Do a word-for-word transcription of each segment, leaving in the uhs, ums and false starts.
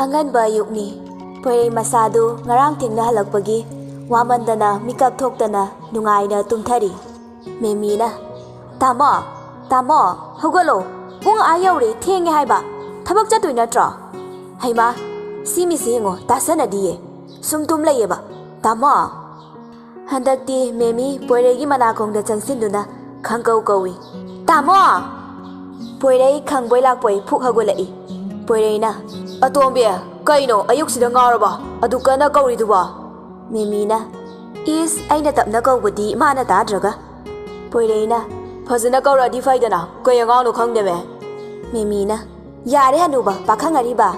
ꯑꯉꯟꯕ ꯑꯌꯨꯛꯅꯤ꯫ ꯄꯣꯏꯔꯩ ꯃꯁꯥꯗꯨ ꯉꯔꯥꯡ ꯊꯦꯡꯅ ꯍꯜꯂꯛꯄꯒꯤ ꯋꯥꯃꯟꯗꯅ ꯃꯤꯀꯞ ꯊꯣꯛꯇꯅ ꯅꯨꯡꯉꯥꯏꯅ ꯇꯨꯝꯊꯔꯤ꯫ ꯃꯦꯃꯤꯅ, "ꯇꯥꯃꯣ, ꯇꯥꯃꯣ, ꯍꯧꯒꯠꯂꯣ꯫ ꯄꯨꯡ ꯑꯥ ꯌꯧꯔꯦ, ꯊꯦꯡꯉꯦ ꯍꯥꯏꯕ꯫ ꯊꯕꯛ ꯆꯠꯇꯣꯏ ꯅꯠꯇ꯭ꯔꯣ?" ꯍꯩꯃꯥ, ꯁꯤ ꯃꯤꯁꯤ ꯌꯦꯡꯉꯣ, ꯇꯥꯁꯟꯅꯗꯤꯌꯦ꯫ ꯁꯨꯝ ꯇꯨꯝ ꯂꯩꯌꯦꯕ꯫ "ꯇꯥꯃꯣ!" ꯍꯟꯗꯛꯇꯤ ꯃꯦꯃꯤ ꯄꯣꯏꯔꯩꯒꯤ ꯃꯅꯥꯀꯣꯡꯗ ꯆꯪꯁꯤꯟꯗꯨꯅ ꯈꯪꯀꯧ ꯀꯧꯏ, "ꯇꯥꯃꯣ!" ꯄꯣꯏꯔꯩ ꯈꯪꯕꯣꯏ ꯂꯥꯛꯄꯣꯏ ꯐꯨꯛ ꯍꯧꯒꯠꯂꯛꯏ꯫ ꯄꯣꯏꯔꯩꯅ, "ꯑꯇꯣꯝꯕꯤ, ꯀꯩꯅꯣ ꯑꯌꯨꯛꯁꯤꯗ ꯉꯥꯎꯔꯕ? ꯑꯗꯨ ꯀꯟꯅ ꯀꯧꯔꯤꯗꯨꯕꯣ?" ꯃꯦꯃꯤꯅ, "ꯏꯁ, ꯑꯩꯅ ꯇꯞꯅ ꯀꯧꯕꯗꯤ ꯃꯥꯅ ꯇꯥꯗ꯭ꯔꯒ?" ꯄꯣꯏꯔꯩꯅ, "ꯐꯖꯅ ꯀꯧꯔꯛꯑꯗꯤ ꯐꯩꯗꯅ, ꯀꯩ ꯑꯉꯥꯡꯅꯣ ꯈꯪꯗꯦꯃꯦ꯫" ꯃꯦꯃꯤꯅ, "ꯌꯥꯔꯦ ꯍꯅꯨꯕ, ꯄꯥꯈꯪ ꯑꯔꯤꯕ꯫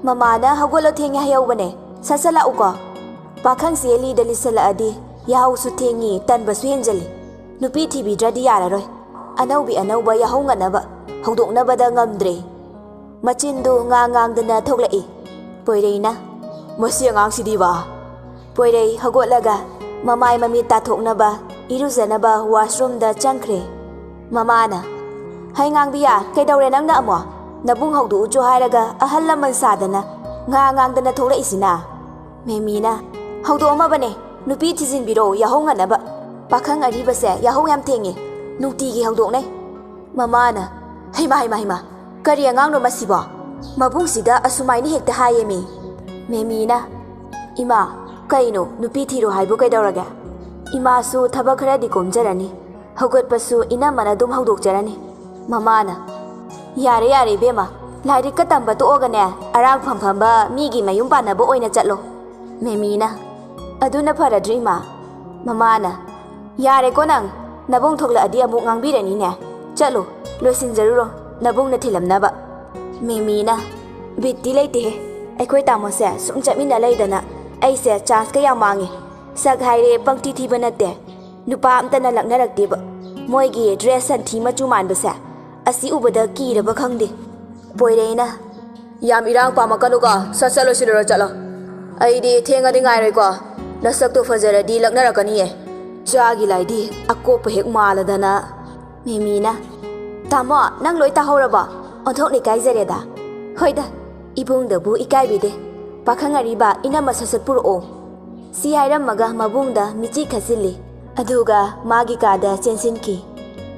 ꯃꯃꯥꯅ ꯍꯧꯒꯠꯂꯣ ꯊꯦꯡꯉꯦ ꯍꯥꯏꯍꯧꯕꯅꯦ, ꯁꯠ ꯁꯠ ꯂꯥꯛꯎꯀꯣ꯫ ꯄꯥꯈꯪꯁꯦ ꯂꯤꯗ ꯂꯤꯁꯜꯂꯛꯑꯗꯤ ꯌꯥꯍꯧꯁꯨ ꯊꯦꯡꯉꯤ, ꯇꯟꯕꯁꯨ ꯍꯦꯟꯖꯜꯂꯤ꯫ ꯅꯨꯄꯤ ꯊꯤꯕꯤꯗ꯭ꯔꯗꯤ ꯌꯥꯔꯔꯣꯏ꯫ ꯑꯅꯧꯕꯤ ꯑꯅꯧꯕ ꯌꯥꯍꯧ ꯉꯟꯅꯕ ꯍꯧꯗꯣꯛꯅꯕꯗ ꯉꯝꯗ꯭ꯔꯦ꯫" ꯃꯆꯤꯟꯗꯨ ꯉꯥꯡ ꯉꯥꯡꯗꯅ ꯊꯣꯛꯂꯛꯏ꯫ ꯄꯣꯏꯔꯩꯅ, "ꯃꯁꯤ ꯑꯉꯥꯡꯁꯤꯗꯤꯕ?" ꯄꯣꯏꯔꯩ ꯍꯧꯒꯠꯂꯒ ꯃꯃꯥꯏ ꯃꯃꯤꯠ ꯇꯥꯊꯣꯛꯅꯕ ꯏꯔꯨꯖꯅꯕ ꯋꯥꯁꯔꯨꯝꯗ ꯆꯪꯈ꯭ꯔꯦ꯫ ꯃꯃꯥꯅ, "ꯍꯩ ꯉꯥꯡꯕꯤꯌꯥ, ꯀꯩꯗꯧꯔꯦ ꯅꯪꯅ ꯑꯃꯨꯛ? ꯅꯕꯨꯡ ꯍꯧꯗꯣꯛꯎꯆꯣ ꯍꯥꯏꯔꯒ ꯑꯍꯜ ꯂꯃꯟ ꯁꯥꯗꯅ ꯉꯥ ꯉꯥꯡꯗꯅ ꯊꯣꯛꯂꯛꯏꯁꯤꯅ?" ꯃꯦꯃꯤꯅ, "ꯍꯧꯗꯣꯛꯑꯝꯃꯕꯅꯦ, ꯅꯨꯄꯤ ꯊꯤꯖꯤꯟꯕꯤꯔꯣ ꯌꯥꯍꯧ ꯉꯟꯅꯕ꯫ ꯄꯥꯈꯪ ꯑꯔꯤꯕꯁꯦ ꯌꯥꯍꯧ ꯌꯥꯝ ꯊꯦꯡꯉꯦ, ꯅꯨꯡꯇꯤꯒꯤ ꯍꯧꯗꯣꯛꯅꯩ꯫" ꯃꯃꯥꯅ, "ꯍꯩꯃꯥ, ꯍꯩꯃꯥ, ꯍꯩꯃꯥ, ꯀꯔꯤ ꯑꯉꯥꯡꯅꯣ ꯃꯁꯤꯕꯣ? ꯃꯕꯨꯡꯁꯤꯗ ꯑꯁꯨꯃꯥꯏꯅ ꯍꯦꯛꯇ ꯍꯥꯏꯌꯦꯃꯤ꯫" ꯃꯦꯃꯤꯅ, "ꯏꯃꯥ, ꯀꯩꯅꯣ, ꯅꯨꯄꯤ ꯊꯤꯔꯣ ꯍꯥꯏꯕꯨ ꯀꯩꯗꯧꯔꯒꯦ? ꯏꯃꯥꯁꯨ ꯊꯕꯛ ꯈꯔꯗꯤ ꯀꯣꯝꯖꯔꯅꯤ, ꯍꯧꯒꯠꯄꯁꯨ ꯏꯅꯝꯃꯅ ꯑꯗꯨꯝ ꯍꯧꯗꯣꯛꯆꯔꯅꯤ꯫" ꯃꯃꯥꯅ, "ꯌꯥꯔꯦ, ꯌꯥꯔꯦ ꯏꯕꯦꯝꯃ, ꯂꯥꯏꯔꯤꯛꯀ ꯇꯝꯕ ꯇꯣꯛꯑꯒꯅꯦ, ꯑꯔꯥꯛꯐꯝ ꯐꯝꯕ ꯃꯤꯒꯤ ꯃꯌꯨꯝ ꯄꯥꯟꯅꯕ ꯑꯣꯏꯅ ꯆꯠꯂꯣ꯫" ꯃꯦꯃꯤꯅ, "ꯑꯗꯨꯅ ꯐꯔꯗ꯭ꯔ ꯏꯃꯥ?" ꯃꯃꯥꯅ, "ꯌꯥꯔꯦꯀꯣ ꯅꯪ, ꯅꯕꯨꯡ ꯊꯣꯛꯂꯛꯑꯗꯤ ꯑꯃꯨꯛ ꯉꯥꯡꯕꯤꯔꯅꯤꯅꯦ꯫ ꯆꯠꯂꯣ, ꯂꯣꯏꯁꯤꯟꯖꯔꯨꯔꯣ, ꯅꯕꯨꯡꯅ ꯊꯤꯜꯂꯝꯅꯕ꯫" ꯃꯦꯃꯤꯅ, "ꯕꯤꯠꯇꯤ ꯂꯩꯇꯦꯍꯦ, ꯑꯩꯈꯣꯏ ꯇꯥꯃꯣꯁꯦ ꯁꯨꯝ ꯆꯠꯃꯤꯟꯅ ꯂꯩꯗꯅ ꯑꯩꯁꯦ ꯆꯥꯟꯁꯀ ꯌꯥꯝ ꯃꯥꯡꯉꯦ꯫ ꯁꯛ ꯍꯥꯏꯔꯦ ꯄꯪꯊꯤ ꯊꯤꯕ ꯅꯠꯇꯦ, ꯅꯨꯄꯥ ꯑꯝꯇꯅ ꯂꯛꯅꯔꯛꯇꯦꯕ꯫ ꯃꯣꯏꯒꯤ ꯗ꯭ꯔꯦꯁ ꯁꯟꯊꯤ ꯃꯆꯨ ꯃꯥꯟꯕꯁꯦ, ꯑꯁꯤ ꯎꯕꯗ ꯀꯤꯔꯕ ꯈꯪꯗꯦ꯫" ꯄꯣꯏꯔꯩꯅ, "ꯌꯥꯝ ꯏꯔꯥꯡ ꯄꯥꯝꯃꯛꯀꯅꯨꯀꯣ, ꯁꯠ ꯁꯠ ꯂꯣꯏꯁꯤꯜꯂꯨꯔꯣ ꯆꯠꯂꯣ꯫ ꯑꯩꯗꯤ ꯊꯦꯡꯉꯗꯤ ꯉꯥꯏꯔꯣꯏꯀꯣ, ꯅꯁꯛꯇꯣ ꯐꯖꯔꯗꯤ ꯂꯛꯅꯔꯛꯀꯅꯤꯌꯦ꯫ ꯆꯥꯒꯤ ꯂꯥꯏꯗꯤ ꯑꯀꯣꯛꯄ ꯍꯦꯛ ꯃꯥꯜꯂꯗꯅ꯫" ꯃꯦꯃꯤꯅ, "ꯇꯥꯃꯣ, ꯅꯪ ꯂꯣꯏ ꯇꯥꯍꯧꯔꯕꯣ? ꯑꯣꯟꯊꯣꯛꯅ ꯏꯀꯥꯏꯖꯔꯦꯗ꯫ ꯍꯣꯏꯗ, "ꯏꯕꯨꯡꯗꯕꯨ ꯏꯀꯥꯏꯕꯤꯗꯦ꯫ ꯄꯥꯈꯪ ꯑꯔꯤꯕ, ꯏꯅꯝꯃ ꯁꯠ ꯁꯠ ꯄꯨꯔꯛꯑꯣ꯫" ꯁꯤ ꯍꯥꯏꯔꯝꯃꯒ ꯃꯕꯨꯡꯗ ꯃꯤꯆꯤ ꯈꯠꯆꯤꯜꯂꯤ꯫ ꯑꯗꯨꯒ ꯃꯥꯒꯤ ꯀꯥꯗ ꯆꯦꯟꯁꯤꯟꯈꯤ꯫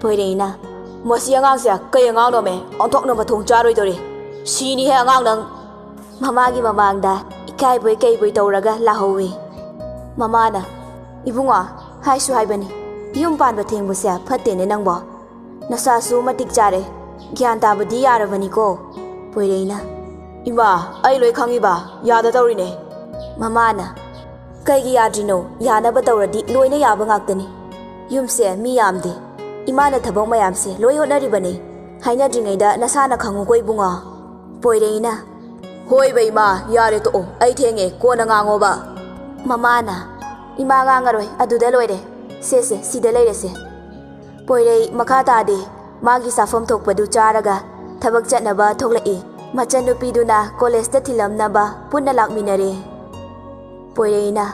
ꯄꯣꯏꯔꯩꯅ, "ꯃꯁꯤ ꯑꯉꯥꯡꯁꯦ ꯀꯩ ꯑꯉꯥꯡꯅꯣꯃꯦ? ꯑꯣꯟꯊꯣꯛꯅ ꯃꯊꯣꯡ ꯆꯥꯔꯣꯏꯗꯧꯔꯤ꯫ ꯁꯤꯅꯤꯍꯦ ꯑꯉꯥꯡ ꯅꯪ!" ꯃꯃꯥꯒꯤ ꯃꯃꯥꯡꯗ ꯏꯀꯥꯏꯕꯣꯏ ꯀꯩꯕꯣꯏ ꯇꯧꯔꯒ ꯂꯥꯍꯧꯋꯤ꯫ ꯃꯃꯥꯅ, "ꯏꯕꯨꯡꯉꯣ, ꯍꯥꯏꯁꯨ ꯍꯥꯏꯕꯅꯤ, ꯌꯨꯝ ꯄꯥꯟꯕ ꯊꯦꯡꯕꯁꯦ ꯐꯠꯇꯦꯅꯦ ꯅꯪꯕꯣ꯫ ꯅꯁꯥꯁꯨ ꯃꯇꯤꯛ ꯆꯥꯔꯦ, ꯒ꯭ꯌꯥꯟ ꯇꯥꯕꯗꯤ ꯌꯥꯔꯕꯅꯤꯀꯣ꯫" ꯄꯣꯏꯔꯩꯅ, "ꯏꯃꯥ, ꯑꯩ ꯂꯣꯏ ꯈꯪꯉꯤꯕ, ꯌꯥꯗ ꯇꯧꯔꯤꯅꯦ꯫" ꯃꯃꯥꯅ, "ꯀꯩꯒꯤ ꯌꯥꯗ꯭ꯔꯤꯅꯣ? ꯌꯥꯅꯕ ꯇꯧꯔꯗꯤ ꯂꯣꯏꯅ ꯌꯥꯕ ꯉꯥꯛꯇꯅꯤ꯫ ꯌꯨꯝꯁꯦ ꯃꯤ ꯌꯥꯝꯗꯦ, ꯏꯃꯥꯅ ꯊꯕꯛ ꯃꯌꯥꯝꯁꯦ ꯂꯣꯏ ꯍꯣꯠꯅꯔꯤꯕꯅꯤ꯫ ꯍꯥꯏꯅꯗ꯭ꯔꯤꯉꯩꯗ ꯅꯁꯥꯅ ꯈꯪꯉꯨꯀꯣ ꯏꯕꯨꯡꯉꯣ꯫" ꯄꯣꯏꯔꯩꯅ, "ꯍꯣꯏꯕ ꯏꯃꯥ, ꯌꯥꯔꯦ ꯇꯣꯛꯑꯣ, ꯑꯩ ꯊꯦꯡꯉꯦ, ꯀꯣꯟꯅ ꯉꯥꯡꯉꯣꯕ꯫" ꯃꯃꯥꯅ, "ꯏꯃꯥ ꯉꯥꯡꯉꯔꯣꯏ, ꯑꯗꯨꯗ ꯂꯣꯏꯔꯦ꯫ ꯁꯦ ꯁꯦ, ꯁꯤꯗ ꯂꯩꯔꯁꯦ꯫" ꯄꯣꯏꯔꯩ ꯃꯈꯥ ꯇꯥꯗꯦ꯫ ꯃꯥꯒꯤ ꯆꯥꯐꯝ ꯊꯣꯛꯄꯗꯨ ꯆꯥꯔꯒ ꯊꯕꯛ ꯆꯠꯅꯕ ꯊꯣꯛꯂꯛꯏ꯫ ꯃꯆꯟꯅꯨꯄꯤꯗꯨꯅ ꯀꯣꯂꯦꯖꯇ ꯊꯤꯜꯂꯝꯅꯕ ꯄꯨꯟꯅ ꯂꯥꯛꯃꯤꯟꯅꯔꯦ꯫ ꯄꯣꯏꯔꯩꯅ,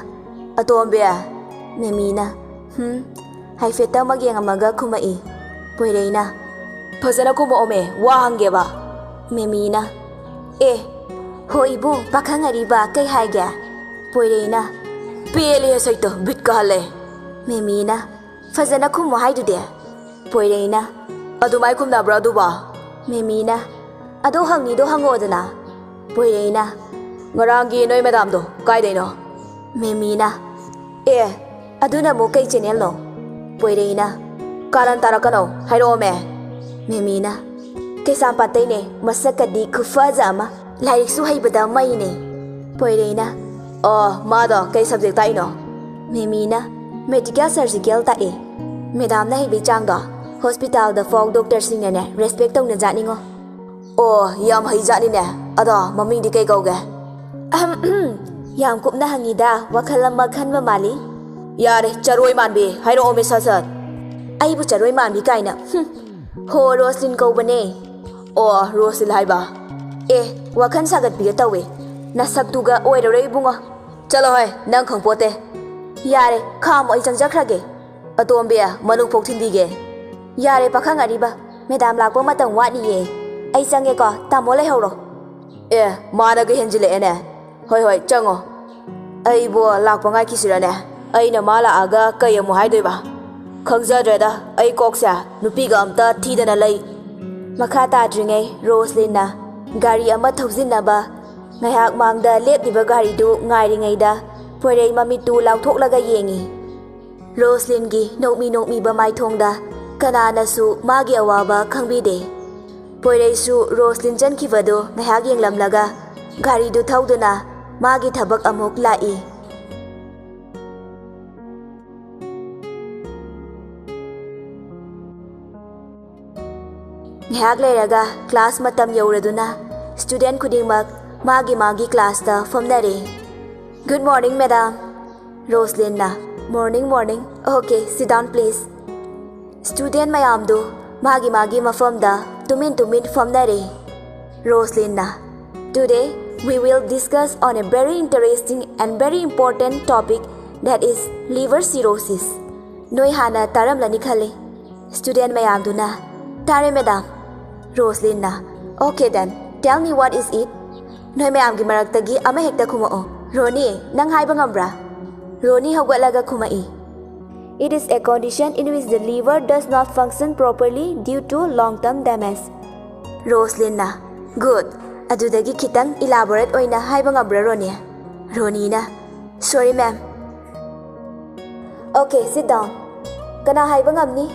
"ꯑꯇꯣꯝꯕꯤ!" ꯃꯦꯃꯤꯅ, "ꯍꯨꯝ?" ꯍꯥꯏꯐꯦꯠꯇ ꯑꯃꯛ ꯌꯦꯡꯉꯝꯃꯒ ꯈꯨꯝꯃꯛꯏ꯫ ꯄꯣꯏꯔꯩꯅ, "ꯐꯖꯅ ꯈꯨꯝꯃꯛꯑꯣꯃꯦ, ꯋꯥ ꯍꯪꯒꯦꯕ꯫" ꯃꯦꯃꯤꯅ, "ꯑꯦ, ꯍꯣ ꯏꯕꯨꯡ, ꯄꯥꯈꯪ ꯑꯔꯤꯕ, ꯀꯩ ꯍꯥꯏꯒꯦ?" ꯄꯣꯏꯔꯩꯅ, "ꯄꯦꯜꯂꯦꯍꯦ ꯁꯩꯇꯣ, ꯕꯤꯠꯀ ꯍꯜꯂꯦ꯫" ꯃꯦꯃꯤꯅ, "ꯐꯖꯅ ꯈꯨꯝꯃꯣ ꯍꯥꯏꯗꯨꯗꯤ꯫" ꯄꯣꯏꯔꯩꯅ, "ꯑꯗꯨꯃꯥꯏ ꯈꯨꯝꯅꯕ꯭ꯔꯣ ꯑꯗꯨꯕꯣ?" ꯃꯦꯃꯤꯅ, "ꯑꯗꯣ ꯍꯪꯉꯤꯗꯣ ꯍꯪꯉꯛꯑꯣꯗꯅ꯫" ꯄꯣꯏꯔꯩꯅ, "ꯉꯔꯥꯡꯒꯤ ꯅꯣꯏ ꯃꯦꯗꯥꯝꯗꯣ ꯀꯥꯏꯗꯩꯅꯣ?" ꯃꯦꯃꯤꯅ, "ꯑꯦ, ꯑꯗꯨꯅ ꯑꯃꯨꯛ ꯀꯩ ꯆꯦꯅꯦꯜꯅꯣ?" ꯄꯣꯏꯔꯩꯅ, "ꯀꯥꯔꯟ ꯇꯥꯔꯛꯀꯅꯣ, ꯍꯥꯏꯔꯛꯑꯣꯃꯦ꯫" ꯃꯦꯃꯤꯅ, "ꯀꯩꯁꯥꯝꯄꯥꯠꯇꯩꯅꯦ, ꯃꯁꯛꯀꯗꯤ ꯈꯨꯐꯖ ꯑꯃ, ꯂꯥꯏꯔꯤꯛꯁꯨ ꯍꯩꯕꯗ ꯃꯩꯅꯦ꯫" ꯄꯣꯏꯔꯩꯅ, "ꯑꯣ, ꯃꯥꯗꯣ ꯀꯩ ꯁꯕꯖꯦꯛ ꯇꯥꯛꯏꯅꯣ?" ꯃꯦꯃꯤꯅ, "ꯃꯦꯗꯤꯀꯦꯜ ꯁꯔꯖꯤꯀꯦꯜ ꯇꯥꯛꯑꯦ꯫ ꯃꯦꯗꯥꯝꯅ ꯍꯩꯕꯩ ꯆꯥꯡꯗꯣ ꯍꯣꯁꯄꯤꯇꯥꯜꯗ ꯐꯥꯎ ꯗꯣꯛꯇꯔꯁꯤꯡꯅꯅꯦ ꯔꯦꯁꯄꯦꯛ ꯇꯧꯅꯖꯥꯠꯅꯤꯉꯣ꯫" "ꯑꯣ, ꯌꯥꯝ ꯍꯩꯖꯥꯠꯅꯤꯅꯦ꯫ ꯑꯗꯣ ꯃꯃꯤꯡꯗꯤ ꯀꯩ ꯀꯧꯒꯦ?" "ꯑꯍꯝ, ꯌꯥꯝ ꯀꯨꯞꯅ ꯍꯪꯉꯤꯗ, ꯋꯥꯈꯜ ꯑꯃ ꯈꯟꯕ ꯃꯥꯜꯂꯤ꯫" "ꯌꯥꯔꯦ, ꯆꯔꯣꯏ ꯃꯥꯟꯕꯤ, ꯍꯥꯏꯔꯛꯑꯣꯃꯦ ꯁꯠ ꯁꯠ꯫" "ꯑꯩꯕꯨ ꯆꯔꯣꯏ ꯃꯥꯟꯕꯤ ꯀꯥꯏꯅ, ꯍꯨꯝ꯫ ꯍꯣ, ꯔꯣꯁꯂꯤꯟ ꯀꯧꯕꯅꯦ꯫" "ꯑꯣ, ꯔꯣꯁꯂꯤꯟ ꯍꯥꯏꯕ?" "ꯑꯦ, ꯋꯥꯈꯜ ꯁꯥꯒꯠꯄꯤꯒ ꯇꯧꯋꯦ꯫ ꯅꯁꯛꯇꯨꯒ ꯑꯣꯏꯔꯔꯣꯏ ꯏꯕꯨꯡꯉꯣ꯫" "ꯆꯠꯂꯣ ꯍꯣꯏ, ꯅꯪ ꯈꯪꯄꯣꯠꯇꯦ꯫" "ꯌꯥꯔꯦ, ꯈꯥꯝꯃꯣ, ꯑꯩ ꯆꯪꯖꯈ꯭ꯔꯒꯦ꯫" "ꯑꯇꯣꯝꯕꯤ, ꯃꯅꯨꯡ ꯐꯥꯎ ꯊꯤꯟꯕꯤꯒꯦ꯫" "ꯌꯥꯔꯦ, ꯄꯥꯈꯪ ꯑꯔꯤꯕ, ꯃꯦꯗꯥꯝ ꯂꯥꯛꯄ ꯃꯇꯝ ꯋꯥꯠꯂꯤꯌꯦ꯫ ꯑꯩ ꯆꯪꯉꯦꯀꯣ, ꯇꯥꯃꯣ ꯂꯩꯍꯧꯔꯣ꯫" ꯑꯦ, ꯃꯥꯅꯒ ꯍꯦꯟꯖꯤꯜꯂꯛꯑꯦꯅꯦ꯫ ꯍꯣꯏ, ꯍꯣꯏ, ꯆꯪꯉꯣ꯫ ꯑꯩꯕꯨ ꯂꯥꯛꯄ ꯉꯥꯏꯈꯤꯁꯤꯔꯅꯦ? ꯑꯩꯅ ꯃꯥ ꯂꯥꯛꯑꯒ ꯀꯩ ꯑꯃꯨꯛ ꯍꯥꯏꯗꯣꯏꯕ? ꯈꯪꯖꯗ꯭ꯔꯦꯗ, ꯑꯩ ꯀꯣꯛꯁꯦ ꯅꯨꯄꯤꯒ ꯑꯝꯇ ꯊꯤꯗꯅ ꯂꯩ꯫ ꯃꯈꯥ ꯇꯥꯗ꯭ꯔꯤꯉꯩ ꯔꯣꯁꯂꯤꯟꯅ ꯒꯥꯔꯤ ꯑꯃ ꯊꯧꯖꯤꯟꯅꯕ ꯉꯥꯏꯍꯥꯛ ꯃꯥꯡꯗ ꯂꯦꯞꯂꯤꯕ ꯒꯥꯔꯤꯗꯨ ꯉꯥꯏꯔꯤꯉꯩꯗ ꯄꯣꯏꯔꯩ ꯃꯃꯤꯠꯇꯨ ꯂꯥꯎꯊꯣꯛꯂꯒ ꯌꯦꯡꯉꯤ꯫ ꯔꯣꯁꯂꯤꯟꯒꯤ ꯅꯣꯛꯃꯤ ꯅꯣꯛꯃꯤꯕ ꯃꯥꯏꯊꯣꯡꯗ ꯀꯅꯥꯅꯁꯨ ꯃꯥꯒꯤ ꯑꯋꯥꯕ ꯈꯪꯕꯤꯗꯦ꯫ ꯄꯣꯏꯔꯩꯁꯨ ꯔꯣꯁꯂꯤꯟ ꯆꯪꯈꯤꯕꯗꯨ ꯉꯥꯏꯍꯥꯛ ꯌꯦꯡꯂꯝꯂꯒ ꯒꯥꯔꯤꯗꯨ ꯊꯧꯗꯨꯅ ꯃꯥꯒꯤ ꯊꯕꯛ ꯑꯃꯨꯛ ꯂꯥꯛꯏ꯫ ꯉꯥꯏꯍꯥꯛ ꯂꯩꯔꯒ ꯀ꯭ꯂꯥꯁ ꯃꯇꯝ ꯌꯧꯔꯗꯨꯅ ꯁ꯭ꯇꯨꯗꯦꯟ ꯈꯨꯗꯤꯡꯃꯛ ꯃꯥꯒꯤ ꯃꯥꯒꯤ ꯀ꯭ꯂꯥꯁꯇ ꯐꯝꯅꯔꯦ꯫ "Good morning, madam," ꯔꯣꯁꯂꯤꯟꯅ꯫ "Morning, morning. Okay, sit down, please." Student ꯃꯌꯥꯝꯗꯨ ꯃꯥꯒꯤ ꯃꯥꯒꯤ ꯃꯐꯝꯗ ꯇꯨꯃꯤꯟ ꯇꯨꯃꯤꯟ ꯐꯝꯅꯔꯦ꯫ ꯔꯣꯁꯂꯤꯟꯅ, "Today, we will discuss on a very interesting and very important topic, that is liver cirrhosis." ꯅꯣꯏ ꯍꯥꯟꯅ ꯇꯥꯔꯝꯂꯅꯤ ꯈꯜꯂꯤ꯫ ꯁ꯭ꯇꯨꯗꯦꯟ ꯃꯌꯥꯝꯗꯨꯅ, "ꯇꯥꯔꯦ, madam." ꯔꯣꯁꯂꯤꯟꯅ, "Okay then, tell me what is it?" ꯅꯣꯏ ꯃꯌꯥꯝꯒꯤ ꯃꯔꯛꯇꯒꯤ ꯑꯃꯍꯦꯛꯇ ꯈꯨꯝꯃꯛꯑꯣ꯫ ꯔꯣꯅꯤ, ꯅꯪ ꯍꯥꯏꯕ ꯉꯝꯕ꯭ꯔꯥ? ꯔꯣꯅꯤ ꯍꯧꯒꯠꯂꯒ ꯈꯨꯝꯃꯛꯏ, "It is a condition in which the liver does not function properly due to long term damage." ꯔꯣꯁꯂꯤꯟꯅ, "Good, ꯑꯗꯨꯗꯒꯤ ꯈꯤꯇꯪ ꯏꯂꯥꯕꯣꯔꯦꯠ ꯑꯣꯏꯅ ꯍꯥꯏꯕ ꯉꯝꯕ꯭ꯔꯥ, ꯔꯣꯅꯤ?" ꯔꯣꯅꯤꯅ, "Sorry, ma'am." "Okay, sit down. ꯀꯅꯥ ꯍꯥꯏꯕ ꯉꯝꯅꯤ?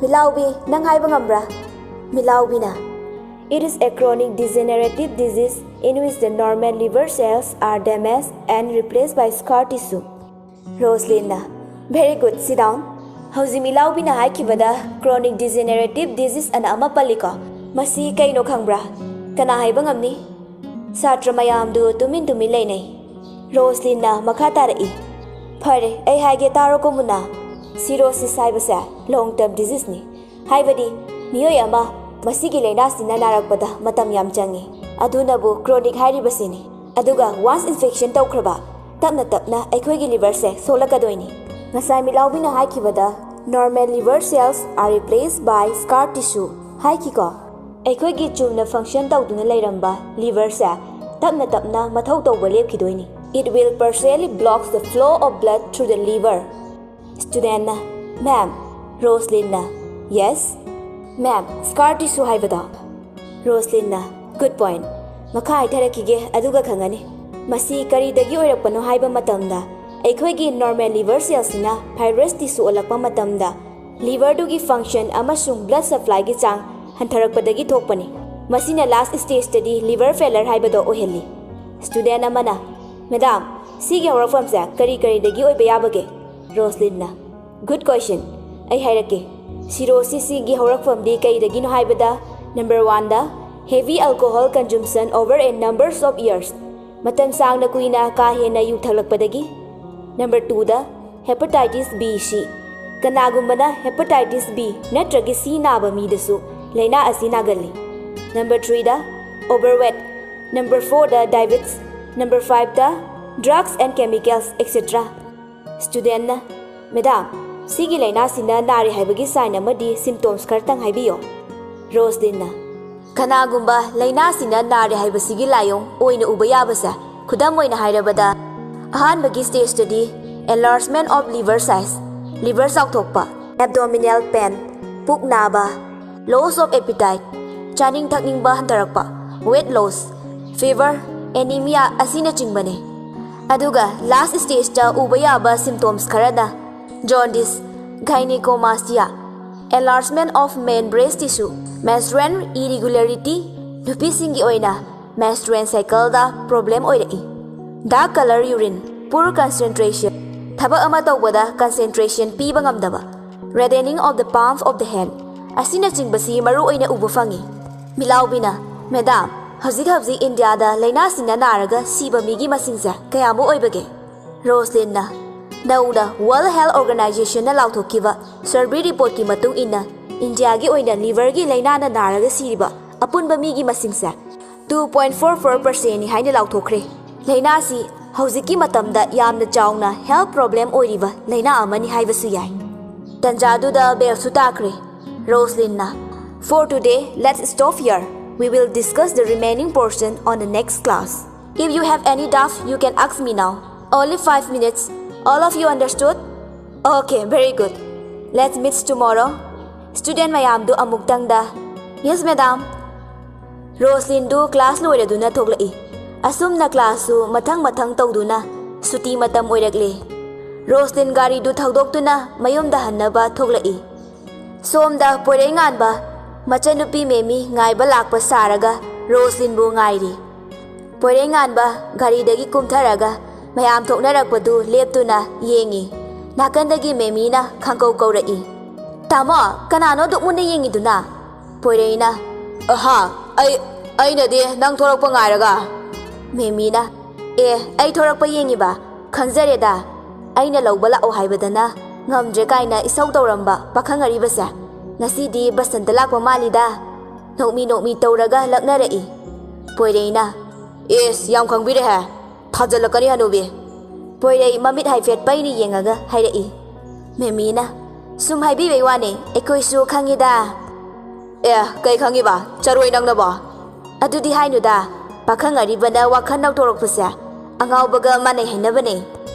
ꯃꯤꯂꯥꯎꯕꯤ, ꯅꯪ ꯍꯥꯏꯕ ꯉꯝꯕ꯭ꯔꯥ?" ꯃꯤꯂꯥꯎꯕꯤꯅ, "It is a chronic degenerative disease in which the normal liver cells are damaged and replaced by scar tissue." ꯔꯣꯁꯂꯤꯟꯅ, "Very good, sit down." ꯍꯧꯖꯤꯛ ꯃꯤꯂꯥꯎꯕꯤꯅ ꯍꯥꯏꯈꯤꯕꯗ chronic degenerative disease ꯑꯅ ꯑꯃ ꯄꯜꯂꯤꯀꯣ? ꯃꯁꯤ ꯀꯩꯅꯣ ꯈꯪꯕ꯭ꯔꯥ? ꯀꯅꯥ ꯍꯥꯏꯕ ꯉꯝꯅꯤ? ꯁꯥꯇ꯭ꯔ ꯃꯌꯥꯝꯗꯨ ꯇꯨꯃꯤꯟ ꯇꯨꯃꯤꯟ ꯂꯩꯅꯩ꯫ ꯔꯣꯁꯂꯤꯟꯅ ꯃꯈꯥ ꯇꯥꯔꯛꯏ, "ꯐꯔꯦ, ꯑꯩ ꯍꯥꯏꯒꯦ, ꯇꯥꯔꯣꯀꯣ ꯃꯨꯟꯅ꯫ Cirrhosis ꯍꯥꯏꯕꯁꯦ long term diseaseꯅꯤ꯫ ꯍꯥꯏꯕꯗꯤ ꯃꯤꯑꯣꯏ ꯑꯃ ꯃꯁꯤꯒꯤ ꯂꯥꯏꯅꯥꯁꯤꯅ ꯅꯥꯔꯛꯄꯗ ꯃꯇꯝ ꯌꯥꯝ ꯆꯪꯉꯤ꯫ ꯑꯗꯨꯅꯕꯨ chronic ꯍꯥꯏꯔꯤꯕꯁꯤꯅꯤ꯫ ꯑꯗꯨꯒ once infection ꯇꯧꯈ꯭ꯔꯕ, ꯇꯞꯅ ꯇꯞꯅ ꯑꯩꯈꯣꯏꯒꯤ liverꯁꯦ ꯁꯣꯛꯂꯛꯀꯗꯣꯏꯅꯤ꯫ ꯉꯁꯥꯏ ꯃꯤꯂꯥꯎꯕꯤꯅ ꯍꯥꯏꯈꯤꯕꯗ normal liver cells are replaced by scar tissue ꯍꯥꯏꯈꯤꯀꯣ? ꯑꯩꯈꯣꯏꯒꯤ ꯆꯨꯝꯅ ꯐꯪꯁꯟ ꯇꯧꯗꯨꯅ ꯂꯩꯔꯝꯕ ꯂꯤꯚꯔꯁꯦ ꯇꯞꯅ ꯇꯞꯅ ꯃꯊꯧ ꯇꯧꯕ ꯂꯦꯞꯈꯤꯗꯣꯏꯅꯤ꯫ It will partially blocks the flow of blood through the liver. ꯁ꯭ꯇꯨꯗꯦꯟꯅ, ꯃꯦꯝ꯫ ꯔꯣꯁꯂꯤꯟꯅ, ꯌꯦꯁ꯫ ꯃꯦꯝ, ꯁ꯭ꯀꯥꯔ ꯇꯤꯁꯨ ꯍꯥꯏꯕꯗꯣ꯫ ꯔꯣꯁꯂꯤꯟꯅ, ꯒꯨꯗ ꯄꯣꯏꯟꯠ꯫ ꯃꯈꯥ ꯍꯥꯏꯊꯔꯛꯈꯤꯒꯦ, ꯑꯗꯨꯒ ꯈꯪꯉꯅꯤ꯫ ꯃꯁꯤ ꯀꯔꯤꯗꯒꯤ ꯑꯣꯏꯔꯛꯄꯅꯣ ꯍꯥꯏꯕ ꯃꯇꯝꯗ, ꯑꯩꯈꯣꯏꯒꯤ ꯅꯣꯔꯃꯦꯜ ꯂꯤꯚꯔ ꯁꯦꯜꯁꯤꯅ ꯐꯥꯏꯕ꯭ꯔꯁ ꯇꯤꯁꯨ ꯑꯣꯜꯂꯛꯄ ꯃꯇꯝꯗ, ꯂꯤꯚꯔꯗꯨꯒꯤ ꯐꯪꯁꯟ ꯑꯃꯁꯨꯡ ꯕ꯭ꯂꯗ ꯁꯄ꯭ꯂꯥꯏꯒꯤ ꯆꯥꯡ ꯍꯟꯊꯔꯛꯄꯗꯒꯤ ꯊꯣꯛꯄꯅꯤ꯫ ꯃꯁꯤꯅ ꯂꯥꯁ ꯁ꯭ꯇꯦꯖꯇꯗꯤ ꯂꯤꯚꯔ ꯐꯦꯂꯔ ꯍꯥꯏꯕꯗꯣ ꯑꯣꯏꯍꯜꯂꯤ꯫ ꯁ꯭ꯇꯨꯗꯦꯟ ꯑꯃꯅ, ꯃꯦꯗꯥꯝ, ꯁꯤꯒꯤ ꯍꯧꯔꯛꯐꯝꯁꯦ ꯀꯔꯤ ꯀꯔꯤꯗꯒꯤ ꯑꯣꯏꯕ ꯌꯥꯕꯒꯦ? ꯔꯣꯁꯂꯤꯟꯅ, ꯒꯨꯗ ꯀꯣꯏꯁꯟ꯫ ꯑꯩ ꯍꯥꯏꯔꯛꯀꯦ꯫ ꯁꯤꯔꯣꯁꯤꯁ ꯁꯤꯒꯤ ꯍꯧꯔꯛꯐꯝꯗꯤ ꯀꯩꯗꯒꯤꯅꯣ ꯍꯥꯏꯕꯗ, ꯅꯝꯕꯔ ꯋꯥꯟꯗ, heavy alcohol consumption over a numbers of years, ꯃꯇꯝ ꯁꯥꯡꯅ ꯀꯨꯏꯅ ꯀꯥ ꯍꯦꯟꯅ ꯌꯨ ꯊꯛꯂꯛꯄꯗꯒꯤ꯫ ꯅꯝꯕꯔ ꯇꯨꯗ, ꯍꯦꯄꯥꯇꯥꯏꯇꯤꯁ ꯕꯤ ꯁꯤ꯫ ꯀꯅꯥꯒꯨꯝꯕꯅ ꯍꯦꯄꯥꯇꯥꯏꯇꯤꯁ ꯕꯤ ꯅꯠꯇ꯭ꯔꯒ ꯁꯤ ꯅꯥꯕ ꯃꯤꯗꯁꯨ ꯂꯥꯏꯅꯥ ꯑꯁꯤ ꯅꯥꯒꯜꯂꯤ꯫ ꯅꯝꯕꯔ ꯊ꯭ꯔꯤꯗ, ꯑꯣꯚꯔꯋꯦꯠ꯫ ꯅꯝꯕꯔ ꯐꯣꯔꯗ, ꯗꯥꯏꯕꯦꯇꯤꯁ꯫ ꯅꯝꯕꯔ ꯐꯥꯏꯚꯇ, drugs and chemicals, etcetera꯫ ꯁ꯭ꯇꯨꯗꯦꯟꯅ, ꯃꯦꯗꯥꯝ, ꯁꯤꯒꯤ ꯂꯥꯏꯅꯥꯁꯤꯅ ꯅꯥꯔꯦ ꯍꯥꯏꯕꯒꯤ ꯁꯥꯏꯟ ꯑꯃꯗꯤ ꯁꯤꯝꯇꯣꯝꯁ ꯈꯔꯇꯪ ꯍꯥꯏꯕꯤꯌꯣ꯫ ꯔꯣꯁꯂꯤꯟꯅ, ꯀꯅꯥꯒꯨꯝꯕ ꯂꯥꯏꯅꯥꯁꯤꯅ ꯅꯥꯔꯦ ꯍꯥꯏꯕꯁꯤꯒꯤ ꯂꯥꯏꯑꯣꯡ ꯑꯣꯏꯅ ꯎꯕ ꯌꯥꯕꯁꯦ, ꯈꯨꯗꯝ ꯑꯣꯏꯅ ꯍꯥꯏꯔꯕꯗ, ꯑꯍꯥꯟꯕꯒꯤ ꯁ꯭ꯇꯦꯖꯇꯗꯤ enlargement of liver size, liver ꯆꯥꯎꯊꯣꯛꯄ, abdominal pain, ꯄꯨꯛ ꯅꯥꯕ, loss of appetite, ꯆꯥꯅꯤꯡ ꯊꯛꯅꯤꯡꯕ ꯍꯟꯊꯔꯛꯄ, weight loss, fever, anemia ꯑꯁꯤꯅꯆꯤꯡꯕꯅꯤ꯫ ꯑꯗꯨꯒ ꯂꯥꯁ ꯁ꯭ꯇꯦꯖꯇ ꯎꯕ ꯌꯥꯕ ꯁꯤꯝꯇꯣꯝꯁ ꯈꯔꯅ jaundice, gynecomastia, enlargement of main breast tissue, menstrual irregularity, ꯅꯨꯄꯤꯁꯤꯡꯒꯤ ꯑꯣꯏꯅ menstrual cycleꯗ ꯄ꯭ꯔꯣꯕ꯭ꯂꯦꯝ ꯑꯣꯏꯔꯛꯏ꯫ Dark color urine, poor concentration, ꯊꯕꯛ ꯑꯃ ꯇꯧꯕꯗ ꯀꯟꯁꯦꯟꯇ꯭ꯔꯦꯁꯟ ꯄꯤꯕ ꯉꯝꯗꯕ, reddening of the palm of the hand ꯑꯁꯤꯅꯆꯤꯡꯕꯁꯤ ꯃꯔꯨ ꯑꯣꯏꯅ ꯎꯕ ꯐꯪꯏ꯫ ꯃꯤꯂꯥꯎꯕꯤꯅ, ꯃꯦꯗꯥꯝ, ꯍꯧꯖꯤꯛ ꯍꯧꯖꯤꯛ ꯏꯟꯗꯤꯌꯥꯗ ꯂꯥꯏꯅꯥꯁꯤꯡꯅ ꯅꯥꯔꯒ ꯁꯤꯕ ꯃꯤꯒꯤ ꯃꯁꯤꯡꯁꯦ ꯀꯌꯥꯃꯨꯛ ꯑꯣꯏꯕꯒꯦ? ꯔꯣꯁꯂꯤꯟꯅ, ꯅꯧꯅ World Health Organizationꯅ ꯂꯥꯎꯊꯣꯛꯈꯤꯕ ꯁꯔꯚꯦ ꯔꯤꯄꯣꯔꯠꯀꯤ ꯃꯇꯨꯡ ꯏꯟꯅ, ꯏꯟꯗꯤꯌꯥꯒꯤ ꯑꯣꯏꯅ ꯂꯤꯚꯔꯒꯤ ꯂꯥꯏꯅꯥꯅ ꯅꯥꯔꯒ ꯁꯤꯔꯤꯕ ꯑꯄꯨꯟꯕ ꯃꯤꯒꯤ ꯃꯁꯤꯡꯁꯦ two point four four percentꯅꯤ ꯍꯥꯏꯅ ꯂꯥꯎꯊꯣꯛꯈ꯭ꯔꯦ꯫ ꯂꯥꯏꯅꯥꯁꯤ ꯍꯧꯖꯤꯛꯀꯤ ꯃꯇꯝꯗ ꯌꯥꯝꯅ ꯆꯥꯎꯅ ꯍꯦꯜꯊ ꯄ꯭ꯔꯣꯕ꯭ꯂꯦꯝ ꯑꯣꯏꯔꯤꯕ ꯂꯥꯏꯅꯥ ꯑꯃꯅꯤ ꯍꯥꯏꯕꯁꯨ ꯌꯥꯏ꯫ ꯇꯟꯖꯥꯗꯨꯗ ꯕꯦꯜꯁꯨ ꯇꯥꯈ꯭ꯔꯦ꯫ ꯔꯣꯁꯂꯤꯟꯅ, For today, let's stop here. We will discuss the remaining portion on the next class. If you have any doubts, you can ask me now. Only five minutes. All of you understood? Okay, very good. Let's meet tomorrow. Student ꯃꯌꯥꯝꯗꯨ ꯑꯃꯨꯛꯇꯪꯗ, "Yes, madam." ꯔꯣꯁꯂꯤꯟꯗꯨ class ꯂꯣꯏꯔꯗꯨꯅ ꯊꯣꯛꯂꯛꯏ꯫ ꯑꯁꯨꯝꯅ classꯁꯨ ꯃꯊꯪ ꯃꯊꯪ ꯇꯧꯗꯨꯅ ꯁꯨꯇꯤ ꯃꯇꯝ ꯑꯣꯏꯔꯛꯂꯦ꯫ Roslin ꯒꯥꯔꯤꯗꯨ ꯊꯧꯗꯣꯛꯇꯨꯅ ꯃꯌꯨꯝꯗ ꯍꯟꯅꯕ ꯊꯣꯛꯂꯛꯏ꯫ ꯁꯣꯝꯗ ꯄꯣꯏꯔꯩꯉꯥꯟꯕ ꯃꯆꯟꯅꯨꯄꯤ ꯃꯦꯃꯤ ꯉꯥꯏꯕ ꯂꯥꯛꯄ ꯁꯥꯔꯒ ꯔꯣꯁꯂꯤꯟꯕꯨ ꯉꯥꯏꯔꯤ꯫ ꯄꯣꯏꯔꯩꯉꯥꯟꯕ ꯒꯥꯔꯤꯗꯒꯤ ꯀꯨꯝꯊꯔꯒ ꯃꯌꯥꯝ ꯊꯣꯛꯅꯔꯛꯄꯗꯨ ꯂꯦꯞꯇꯨꯅ ꯌꯦꯡꯉꯤ꯫ ꯅꯥꯀꯟꯗꯒꯤ ꯃꯦꯃꯤꯅ ꯈꯪꯀꯧ ꯀꯧꯔꯛꯏ, "ꯇꯥꯃꯣ, ꯀꯅꯥꯅꯣ ꯑꯗꯨꯛ ꯃꯨꯟꯅ ꯌꯦꯡꯉꯤꯗꯨꯅ?" ꯄꯣꯏꯔꯩꯅ, "ꯑꯍꯥ, ꯑꯩ, ꯑꯩꯅꯗꯤ ꯅꯪ ꯊꯣꯔꯛꯄ ꯉꯥꯏꯔꯒ꯫" ꯃꯦꯃꯤꯅ, "ꯑꯦ, ꯑꯩ ꯊꯣꯔꯛꯄ ꯌꯦꯡꯉꯤꯕ? ꯈꯪꯖꯔꯦꯗ, ꯑꯩꯅ ꯂꯧꯕ ꯂꯥꯛꯑꯣ ꯍꯥꯏꯕꯗꯅ ꯉꯝꯗ꯭ꯔꯦ ꯀꯥꯏꯅ ꯏꯁꯧ ꯇꯧꯔꯝꯕ ꯄꯥꯈꯪ ꯑꯔꯤꯕꯁꯦ ꯉꯁꯤꯗꯤ ꯕꯁꯟꯇ ꯂꯥꯛꯄ ꯃꯥꯜꯂꯤꯗ꯫" ꯅꯣꯛꯃꯤ ꯅꯣꯛꯃꯤ ꯇꯧꯔꯒ ꯂꯛꯅꯔꯛꯏ꯫ ꯄꯣꯏꯔꯩꯅ, "ꯏꯁ, ꯌꯥꯝ ꯈꯪꯕꯤꯔꯦꯍꯦ, ꯊꯥꯖꯜꯂꯛꯀꯅꯤ ꯍꯅꯨꯕꯤ꯫" ꯄꯣꯏꯔꯩ ꯃꯃꯤꯠ ꯍꯥꯏꯐꯦꯠ ꯄꯩꯅ ꯌꯦꯡꯉꯒ ꯍꯥꯏꯔꯛꯏ꯫ ꯃꯦꯃꯤꯅ, "ꯁꯨꯝ ꯍꯥꯏꯕꯤꯕꯩ ꯋꯥꯅꯦ, ꯑꯩꯈꯣꯏꯁꯨ ꯈꯪꯉꯤꯗ꯫" "ꯑꯦ, ꯀꯩ ꯈꯪꯉꯤꯕ? ꯆꯔꯣꯏ ꯅꯪꯅꯕꯣ?" "ꯑꯗꯨꯗꯤ ꯍꯥꯏꯅꯨꯗ, ꯄꯥꯈꯪ ꯑꯔꯤꯕꯅ ꯋꯥꯈꯜ ꯅꯧꯊꯣꯔꯛꯄꯁꯦ ꯑꯉꯥꯎꯕꯒ ꯃꯥꯟꯅꯩ ꯍꯥꯏꯅꯕꯅꯦ꯫"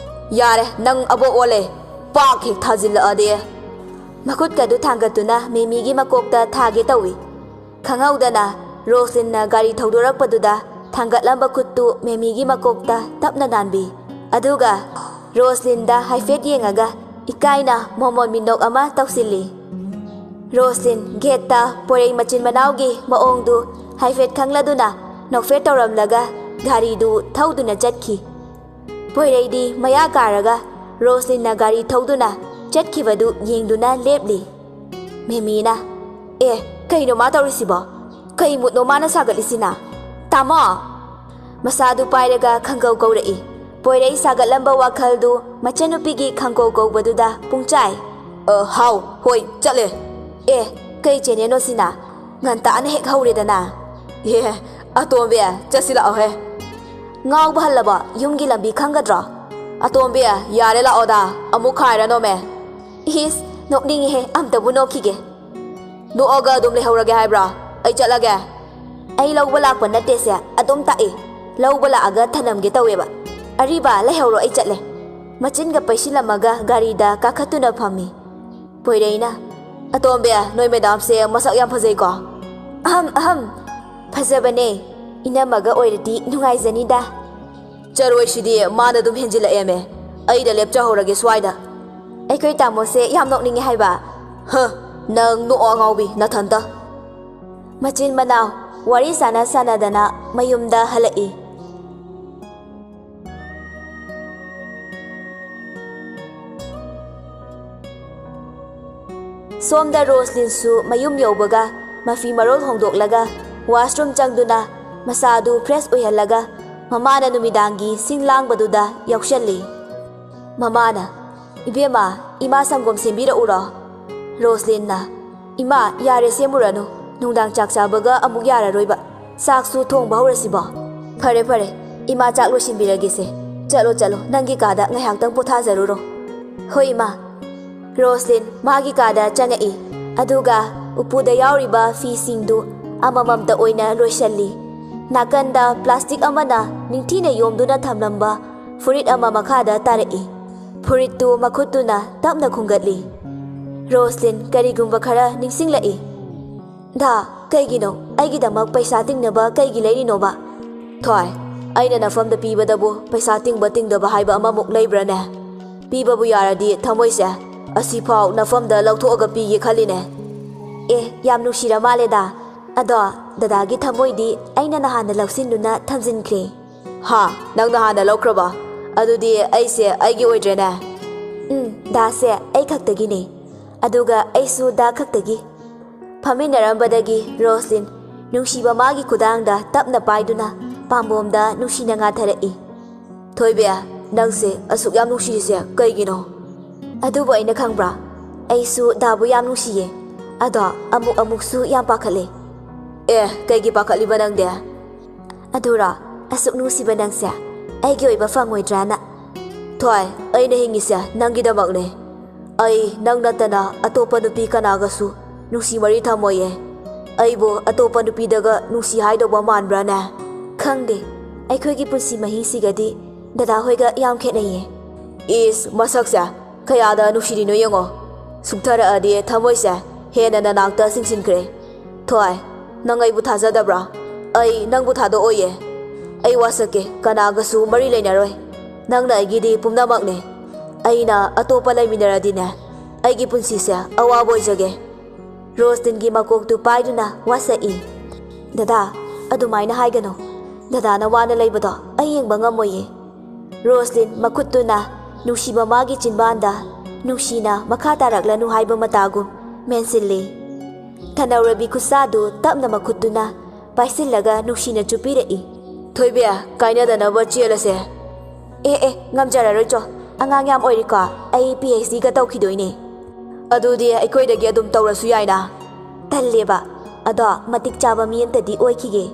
"ꯌꯥꯔꯦ, ꯅꯪ ꯑꯕꯣꯛ ꯑꯣꯜꯂꯦ, ꯄꯥꯛ ꯍꯦꯛ ꯊꯥꯖꯤꯜꯂꯛꯑꯗꯤ꯫" ꯃꯈꯨꯠꯀꯗꯨ ꯊꯥꯡꯒꯠꯇꯨꯅ ꯃꯦꯃꯤꯒꯤ ꯃꯀꯣꯛꯇ ꯊꯥꯒꯦ ꯇꯧꯏ꯫ ꯈꯪꯍꯧꯗꯅ ꯔꯣꯁꯂꯤꯟꯅ ꯒꯥꯔꯤ ꯊꯧꯗꯣꯔꯛꯄꯗꯨꯗ ꯊꯥꯡꯒꯠꯂꯝꯕ ꯈꯨꯠꯇꯨ ꯃꯦꯃꯤꯒꯤ ꯃꯀꯣꯛꯇ ꯇꯞꯅ ꯅꯥꯟꯕꯤ꯫ ꯑꯗꯨꯒ ꯔꯣꯁꯂꯤꯟꯗ ꯍꯥꯏꯐꯦꯠ ꯌꯦꯡꯉꯒ ꯏꯀꯥꯏꯅ ꯃꯣꯃꯣꯟ ꯃꯤꯅꯣꯛ ꯑꯃ ꯇꯧꯁꯤꯜꯂꯤ꯫ ꯔꯣꯁꯂꯤꯟ ꯒꯦꯠꯇ ꯄꯣꯏꯔꯩ ꯃꯆꯤꯟ ꯃꯅꯥꯎꯒꯤ ꯃꯑꯣꯡꯗꯨ ꯍꯥꯏꯐꯦꯠ ꯈꯪꯂꯗꯨꯅ ꯅꯣꯛꯐꯦꯠ ꯇꯧꯔꯝꯂꯒ ꯒꯥꯔꯤꯗꯨ ꯊꯧꯗꯨꯅ ꯆꯠꯈꯤ꯫ ꯄꯣꯏꯔꯩꯗꯤ ꯃꯌꯥ ꯀꯥꯔꯒ ꯔꯣꯁꯂꯤꯟꯅ ꯒꯥꯔꯤ ꯊꯧꯗꯨꯅ ꯆꯠꯈꯤꯕꯗꯨ ꯌꯦꯡꯗꯨꯅ ꯂꯦꯞꯂꯤ꯫ ꯃꯦꯃꯤꯅ, "ꯑꯦ, ꯀꯩꯅꯣ ꯃꯥ ꯇꯧꯔꯤꯁꯤꯕꯣ? ꯀꯩ ꯃꯨꯠꯅꯣ ꯃꯥꯅ ꯁꯥꯒꯠꯂꯤꯁꯤꯅ? ꯇꯥꯃꯣ!" ꯃꯁꯥꯗꯨ ꯄꯥꯏꯔꯒ ꯈꯪꯀꯧ ꯀꯧꯔꯛꯏ꯫ ꯄꯣꯏꯔꯩ ꯁꯥꯒꯠꯂꯝꯕ ꯋꯥꯈꯜꯗꯨ ꯃꯆꯟꯅꯨꯄꯤꯒꯤ ꯈꯪꯀꯧ ꯀꯧꯕꯗꯨꯗ ꯄꯨꯡꯆꯥꯏ꯫ "ꯑ, ꯍꯥꯎ, ꯍꯣꯏ, ꯆꯠꯂꯦ꯫" "ꯑꯦ, ꯀꯩ ꯆꯦꯅꯦꯅꯣ ꯁꯤꯅ? ꯉꯟꯇꯥꯅ ꯍꯦꯛ ꯍꯧꯔꯦꯗꯅ꯫" "ꯑꯦ, ꯑꯇꯣꯝꯕꯤ, ꯆꯠꯁꯤꯜꯂꯛꯑꯣꯍꯦ꯫" "ꯉꯥꯎꯕ ꯍꯜꯂꯕꯣ? ꯌꯨꯝꯒꯤ ꯂꯝꯕꯤ ꯈꯪꯒꯗ꯭ꯔꯣ?" "ꯑꯇꯣꯝꯕꯤ, ꯌꯥꯔꯦ, ꯂꯥꯛꯑꯣꯗ, ꯑꯃꯨꯛ ꯈꯥꯏꯔꯅꯣꯃꯦ꯫" ꯏꯁ, ꯅꯣꯛꯅꯤꯡꯉꯤꯍꯦ, ꯑꯝꯇꯕꯨ ꯅꯣꯛꯈꯤꯒꯦ꯫ ꯅꯣꯛꯑꯒ ꯑꯗꯨꯝ ꯂꯩꯍꯧꯔꯒꯦ ꯍꯥꯏꯕ꯭ꯔꯥ? ꯑꯩ ꯆꯠꯂꯒꯦ꯫ ꯑꯩ ꯂꯧꯕ ꯂꯥꯛꯄ ꯅꯠꯇꯦꯁꯦ, ꯑꯗꯨꯝ ꯇꯥꯛꯏ꯫ ꯂꯧꯕ ꯂꯥꯛꯑꯒ ꯊꯅꯝꯒꯦ ꯇꯧꯋꯦꯕ꯫ ꯑꯔꯤꯕ, ꯂꯩꯍꯧꯔꯣ, ꯑꯩ ꯆꯠꯂꯦ꯫ ꯃꯆꯤꯟꯒ ꯄꯩꯁꯤꯜꯂꯝꯃꯒ ꯒꯥꯔꯤꯗ ꯀꯥꯈꯠꯇꯨꯅ ꯐꯝꯃꯤ꯫ ꯄꯣꯏꯔꯩꯅ, "ꯑꯇꯣꯝꯕꯤ, ꯅꯣꯏ ꯃꯦꯗꯥꯝꯁꯦ ꯃꯁꯛ ꯌꯥꯝ ꯐꯖꯩꯀꯣ?" "ꯑꯍꯝ, ꯑꯍꯝ, ꯐꯖꯕꯅꯦ꯫ ꯏꯅꯝꯃꯒ ꯑꯣꯏꯔꯗꯤ ꯅꯨꯡꯉꯥꯏꯖꯅꯤꯗ꯫" "ꯆꯔꯣꯏꯁꯤꯗꯤ ꯃꯥꯅ ꯑꯗꯨꯝ ꯍꯦꯟꯖꯤꯜꯂꯛꯑꯦꯃꯦ꯫ ꯑꯩꯗ ꯂꯦꯞꯆꯍꯧꯔꯒꯦ ꯁ꯭ꯋꯥꯏꯗ꯫" "ꯑꯩꯈꯣꯏ ꯇꯥꯃꯣꯁꯦ ꯌꯥꯝ ꯅꯣꯛꯅꯤꯡꯉꯦ ꯍꯥꯏꯕ꯫" "ꯍ, ꯅꯪ ꯅꯣꯛꯑꯣ ꯑꯉꯥꯎꯕꯤ, ꯅꯊꯟꯇ꯫" ꯃꯆꯤꯟ ꯃꯅꯥꯎ ꯋꯥꯔꯤ ꯁꯥꯟꯅ ꯁꯥꯟꯅꯗꯅ ꯃꯌꯨꯝꯗ ꯍꯜꯂꯛꯏ꯫ ꯁꯣꯝꯗ ꯔꯣꯁꯂꯤꯟꯁꯨ ꯃꯌꯨꯝ ꯌꯧꯕꯒ ꯃꯐꯤ ꯃꯔꯣꯜ ꯍꯣꯡꯗꯣꯛꯂꯒ ꯋꯥꯁꯔꯨꯝ ꯆꯪꯗꯨꯅ ꯃꯁꯥꯗꯨ ꯐ꯭ꯔꯦꯁ ꯑꯣꯏꯍꯜꯂꯒ ꯃꯃꯥꯅ ꯅꯨꯃꯤꯗꯥꯡꯒꯤ ꯁꯤꯡ ꯂꯥꯡꯕꯗꯨꯗ ꯌꯥꯎꯁꯜꯂꯤ꯫ ꯃꯃꯥꯅ, "ꯏꯕꯦꯝꯃ, ꯏꯃꯥ ꯁꯪꯒꯣꯝ ꯁꯦꯝꯕꯤꯔꯛꯎꯔꯣ?" ꯔꯣꯁꯂꯤꯟꯅ, "ꯏꯃꯥ, ꯌꯥꯔꯦ, ꯁꯦꯝꯃꯨꯔꯅꯨ꯫ ꯅꯨꯡꯗꯥꯡ ꯆꯥꯛ ꯆꯥꯕꯒ ꯑꯃꯨꯛ ꯌꯥꯔꯔꯣꯏꯕ꯫ ꯆꯥꯛꯁꯨ ꯊꯣꯡꯕ ꯍꯧꯔꯁꯤꯕꯣ?" "ꯐꯔꯦ, ꯐꯔꯦ꯫ ꯏꯃꯥ ꯆꯥꯛ ꯂꯣꯏꯁꯤꯟꯕꯤꯔꯒꯦꯁꯦ꯫ ꯆꯠꯂꯣ, ꯆꯠꯂꯣ꯫ ꯅꯪꯒꯤ ꯀꯥꯗ ꯉꯥꯏꯍꯥꯛꯇꯪ ꯄꯣꯊꯥꯖꯔꯨꯔꯣ꯫" "ꯍꯣꯏ, ꯏꯃꯥ꯫" ꯔꯣꯁꯂꯤꯟ ꯃꯥꯒꯤ ꯀꯥꯗ ꯆꯪꯉꯛꯏ꯫ ꯑꯗꯨꯒ ꯎꯄꯨꯗ ꯌꯥꯎꯔꯤꯕ ꯐꯤꯁꯤꯡꯗꯨ ꯑꯃꯃꯝꯇ ꯑꯣꯏꯅ ꯂꯣꯏꯁꯤꯜꯂꯤ꯫ ꯅꯥꯀꯟꯗ ꯄ꯭ꯂꯥꯁꯇꯤꯛ ꯑꯃꯅ ꯅꯤꯡꯊꯤꯅ ꯌꯣꯝꯗꯨꯅ ꯊꯝꯂꯝꯕ ꯐꯨꯔꯤꯠ ꯑꯃ ꯃꯈꯥꯗ ꯇꯥꯔꯛꯏ꯫ ꯐꯨꯔꯤꯠꯇꯨ ꯃꯈꯨꯠꯇꯨꯅ ꯇꯞꯅ ꯈꯨꯝꯒꯠꯂꯤ꯫ ꯔꯣꯁꯂꯤꯟ ꯀꯔꯤꯒꯨꯝꯕ ꯈꯔ ꯅꯤꯡꯁꯤꯡꯂꯛꯏ꯫ "ꯗꯥ, ꯀꯩꯒꯤꯅꯣ? ꯑꯩꯒꯤꯗꯃꯛ ꯄꯩꯁꯥ ꯇꯤꯡꯅꯕ ꯀꯩꯒꯤ ꯂꯩꯔꯤꯅꯣꯕ?" "ꯊꯣꯏ, ꯑꯩꯅ ꯅꯐꯝꯗ ꯄꯤꯕꯗꯕꯨ ꯄꯩꯁꯥ ꯇꯤꯡꯕ ꯇꯤꯡꯗꯕ ꯍꯥꯏꯕ ꯑꯃꯃꯨꯛ ꯂꯩꯕ꯭ꯔꯥꯅꯦ? ꯄꯤꯕꯕꯨ ꯌꯥꯔꯗꯤ ꯊꯃꯣꯏꯁꯦ ꯑꯁꯤꯐꯥꯎ ꯅꯐꯝꯗ ꯂꯧꯊꯣꯛꯑꯒ ꯄꯤꯒꯦ ꯈꯜꯂꯤꯅꯦ꯫" "ꯑꯦ, ꯌꯥꯝ ꯅꯨꯡꯁꯤꯔ ꯃꯥꯜꯂꯦꯗ꯫ ꯑꯗꯣ ꯗꯗꯥꯒꯤ ꯊꯃꯣꯏꯗꯤ ꯑꯩꯅ ꯅꯍꯥꯟꯅ ꯂꯧꯁꯤꯟꯗꯨꯅ ꯊꯝꯖꯤꯟꯈ꯭ꯔꯦ꯫" "ꯍꯥ? ꯅꯪꯅ ꯍꯥꯟꯅ ꯂꯧꯈ꯭ꯔꯕ? ꯑꯗꯨꯗꯤ ꯑꯩꯁꯦ ꯑꯩꯒꯤ ꯑꯣꯏꯗ꯭ꯔꯦꯅꯦ?" "ꯎꯝ, ꯗꯥꯁꯦ ꯑꯩ ꯈꯛꯇꯒꯤꯅꯦ꯫ ꯑꯗꯨꯒ ꯑꯩꯁꯨ ꯗꯥ ꯈꯛꯇꯒꯤ꯫" ꯐꯝꯃꯤꯟꯅꯔꯝꯕꯗꯒꯤ ꯔꯣꯁꯂꯤꯟ ꯅꯨꯡꯁꯤꯕ ꯃꯥꯒꯤ ꯈꯨꯗꯥꯡꯗ ꯇꯞꯅ ꯄꯥꯏꯗꯨꯅ ꯄꯥꯝꯕꯣꯝꯗ ꯅꯨꯡꯁꯤꯅ ꯉꯥꯊꯔꯛꯏ꯫ "ꯊꯣꯏꯕꯤ, ꯅꯪꯁꯦ ꯑꯁꯨꯛ ꯌꯥꯝ ꯅꯨꯡꯁꯤꯔꯤꯁꯦ ꯀꯩꯒꯤꯅꯣ?" "ꯑꯗꯨꯕꯨ ꯑꯩꯅ ꯈꯪꯕ꯭ꯔꯥ? ꯑꯩꯁꯨ ꯗꯥꯕꯨ ꯌꯥꯝ ꯅꯨꯡꯁꯤꯌꯦ꯫ ꯑꯗꯣ ꯑꯃꯨꯛ ꯑꯃꯨꯛꯁꯨ ꯌꯥꯝ ꯄꯥꯈꯠꯂꯦ꯫" "ꯑꯦ, ꯀꯩꯒꯤ ꯄꯥꯈꯠꯂꯤꯕ ꯅꯪꯗꯤ?" "ꯑꯗꯨꯔꯣ, ꯑꯁꯨꯛ ꯅꯨꯡꯁꯤꯕ ꯅꯪꯁꯦ ꯑꯩꯒꯤ ꯑꯣꯏꯕ ꯐꯪꯉꯣꯏꯗ꯭ꯔꯥꯅ꯫" "ꯊꯣꯏ, ꯑꯩꯅ ꯍꯤꯡꯉꯤꯁꯦ ꯅꯪꯒꯤꯗꯃꯛꯅꯦ꯫ ꯑꯩ ꯅꯪ ꯅꯠꯇꯅ ꯑꯇꯣꯞꯄ ꯅꯨꯄꯤ ꯀꯅꯥꯒꯁꯨ ꯅꯨꯡꯁꯤ ꯃꯔꯤ ꯊꯝꯃꯣꯏꯌꯦ꯫ ꯑꯩꯕꯨ ꯑꯇꯣꯞꯄ ꯅꯨꯄꯤꯗꯒ ꯅꯨꯡꯁꯤ ꯍꯥꯏꯗꯧꯕ ꯃꯥꯟꯕ꯭ꯔꯥꯅꯦ? ꯈꯪꯗꯦ, ꯑꯩꯈꯣꯏꯒꯤ ꯄꯨꯟꯁꯤ ꯃꯍꯤꯡꯁꯤꯒꯗꯤ ꯗꯗꯥ ꯍꯣꯏꯒ ꯌꯥꯝ ꯈꯦꯠꯅꯩꯌꯦ꯫ ꯏꯁ, ꯃꯁꯛꯁꯦ ꯀꯌꯥꯗ ꯅꯨꯡꯁꯤꯔꯤꯅꯣ ꯌꯦꯡꯉꯣ꯫ ꯁꯨꯛꯊꯔꯛꯑꯗꯤ ꯊꯃꯣꯏꯁꯦ ꯍꯦꯟꯅ ꯅꯅꯥꯛꯇ ꯆꯤꯡꯁꯤꯟꯈ꯭ꯔꯦ꯫ ꯊꯣꯏ, ꯅꯪ ꯑꯩꯕꯨ ꯊꯥꯖꯗꯕ꯭ꯔꯥ? ꯑꯩ ꯅꯪꯕꯨ ꯊꯥꯗꯣꯛꯑꯣꯏꯌꯦ꯫ ꯑꯩ ꯋꯥꯁꯛꯀꯦ, ꯀꯅꯥꯒꯁꯨ ꯃꯔꯤ ꯂꯩꯅꯔꯣꯏ꯫ ꯅꯪꯅ ꯑꯩꯒꯤꯗꯤ ꯄꯨꯝꯅꯃꯛꯅꯦ꯫ ꯑꯩꯅ ꯑꯇꯣꯞꯄ ꯂꯩꯃꯤꯟꯅꯔꯗꯤꯅꯦ, ꯑꯩꯒꯤ ꯄꯨꯟꯁꯤꯁꯦ ꯑꯋꯥꯕ ꯑꯣꯏꯖꯒꯦ꯫ ꯔꯣꯁꯂꯤꯟꯒꯤ ꯃꯀꯣꯛꯇꯨ ꯄꯥꯏꯗꯨꯅ ꯋꯥꯁꯛꯏ꯫ "ꯗꯗꯥ, ꯑꯗꯨꯃꯥꯏꯅ ꯍꯥꯏꯒꯅꯨ꯫ ꯗꯗꯥꯅ ꯋꯥꯅ ꯂꯩꯕꯗꯣ ꯑꯩ ꯌꯦꯡꯕ ꯉꯝꯃꯣꯏꯌꯦ꯫" ꯔꯣꯁꯂꯤꯟ ꯃꯈꯨꯠꯇꯨꯅ ꯅꯨꯡꯁꯤꯕ ꯃꯥꯒꯤ ꯆꯤꯟꯕꯥꯟꯗ ꯅꯨꯡꯁꯤꯅ ꯃꯈꯥ ꯇꯥꯔꯛꯂꯅꯨ ꯍꯥꯏꯕ ꯃꯇꯥꯒꯨꯝ ꯃꯦꯟꯁꯤꯜꯂꯤ꯫ ꯊꯅꯧꯔꯕꯤ ꯈꯨꯠꯁꯥꯗꯨ ꯇꯞꯅ ꯃꯈꯨꯠꯇꯨꯅ ꯄꯥꯏꯁꯤꯜꯂꯒ ꯅꯨꯡꯁꯤꯅ ꯆꯨꯞꯄꯤꯔꯛꯏ꯫ "ꯊꯣꯏꯕꯤ, ꯀꯥꯏꯅꯗꯅꯕ ꯆꯦꯜꯂꯁꯦ꯫" "ꯑꯦ ꯑꯦ, ꯉꯝꯖꯔꯔꯣꯏ ꯆꯣ꯫ ꯑꯉꯥꯡ ꯌꯥꯝ ꯑꯣꯏꯔꯤꯀꯣ, ꯑꯩ ꯄꯤ ꯑꯩꯆ ꯗꯤꯒ ꯇꯧꯈꯤꯗꯣꯏꯅꯦ꯫" "ꯑꯗꯨꯗꯤ ꯑꯩꯈꯣꯏꯗꯒꯤ ꯑꯗꯨꯝ ꯇꯧꯔꯁꯨ ꯌꯥꯏꯅ꯫" "ꯇꯜꯂꯦꯕ꯫ ꯑꯗꯣ ꯃꯇꯤꯛ ꯆꯥꯕ ꯃꯤ ꯑꯝꯇꯗꯤ ꯑꯣꯏꯈꯤꯒꯦ,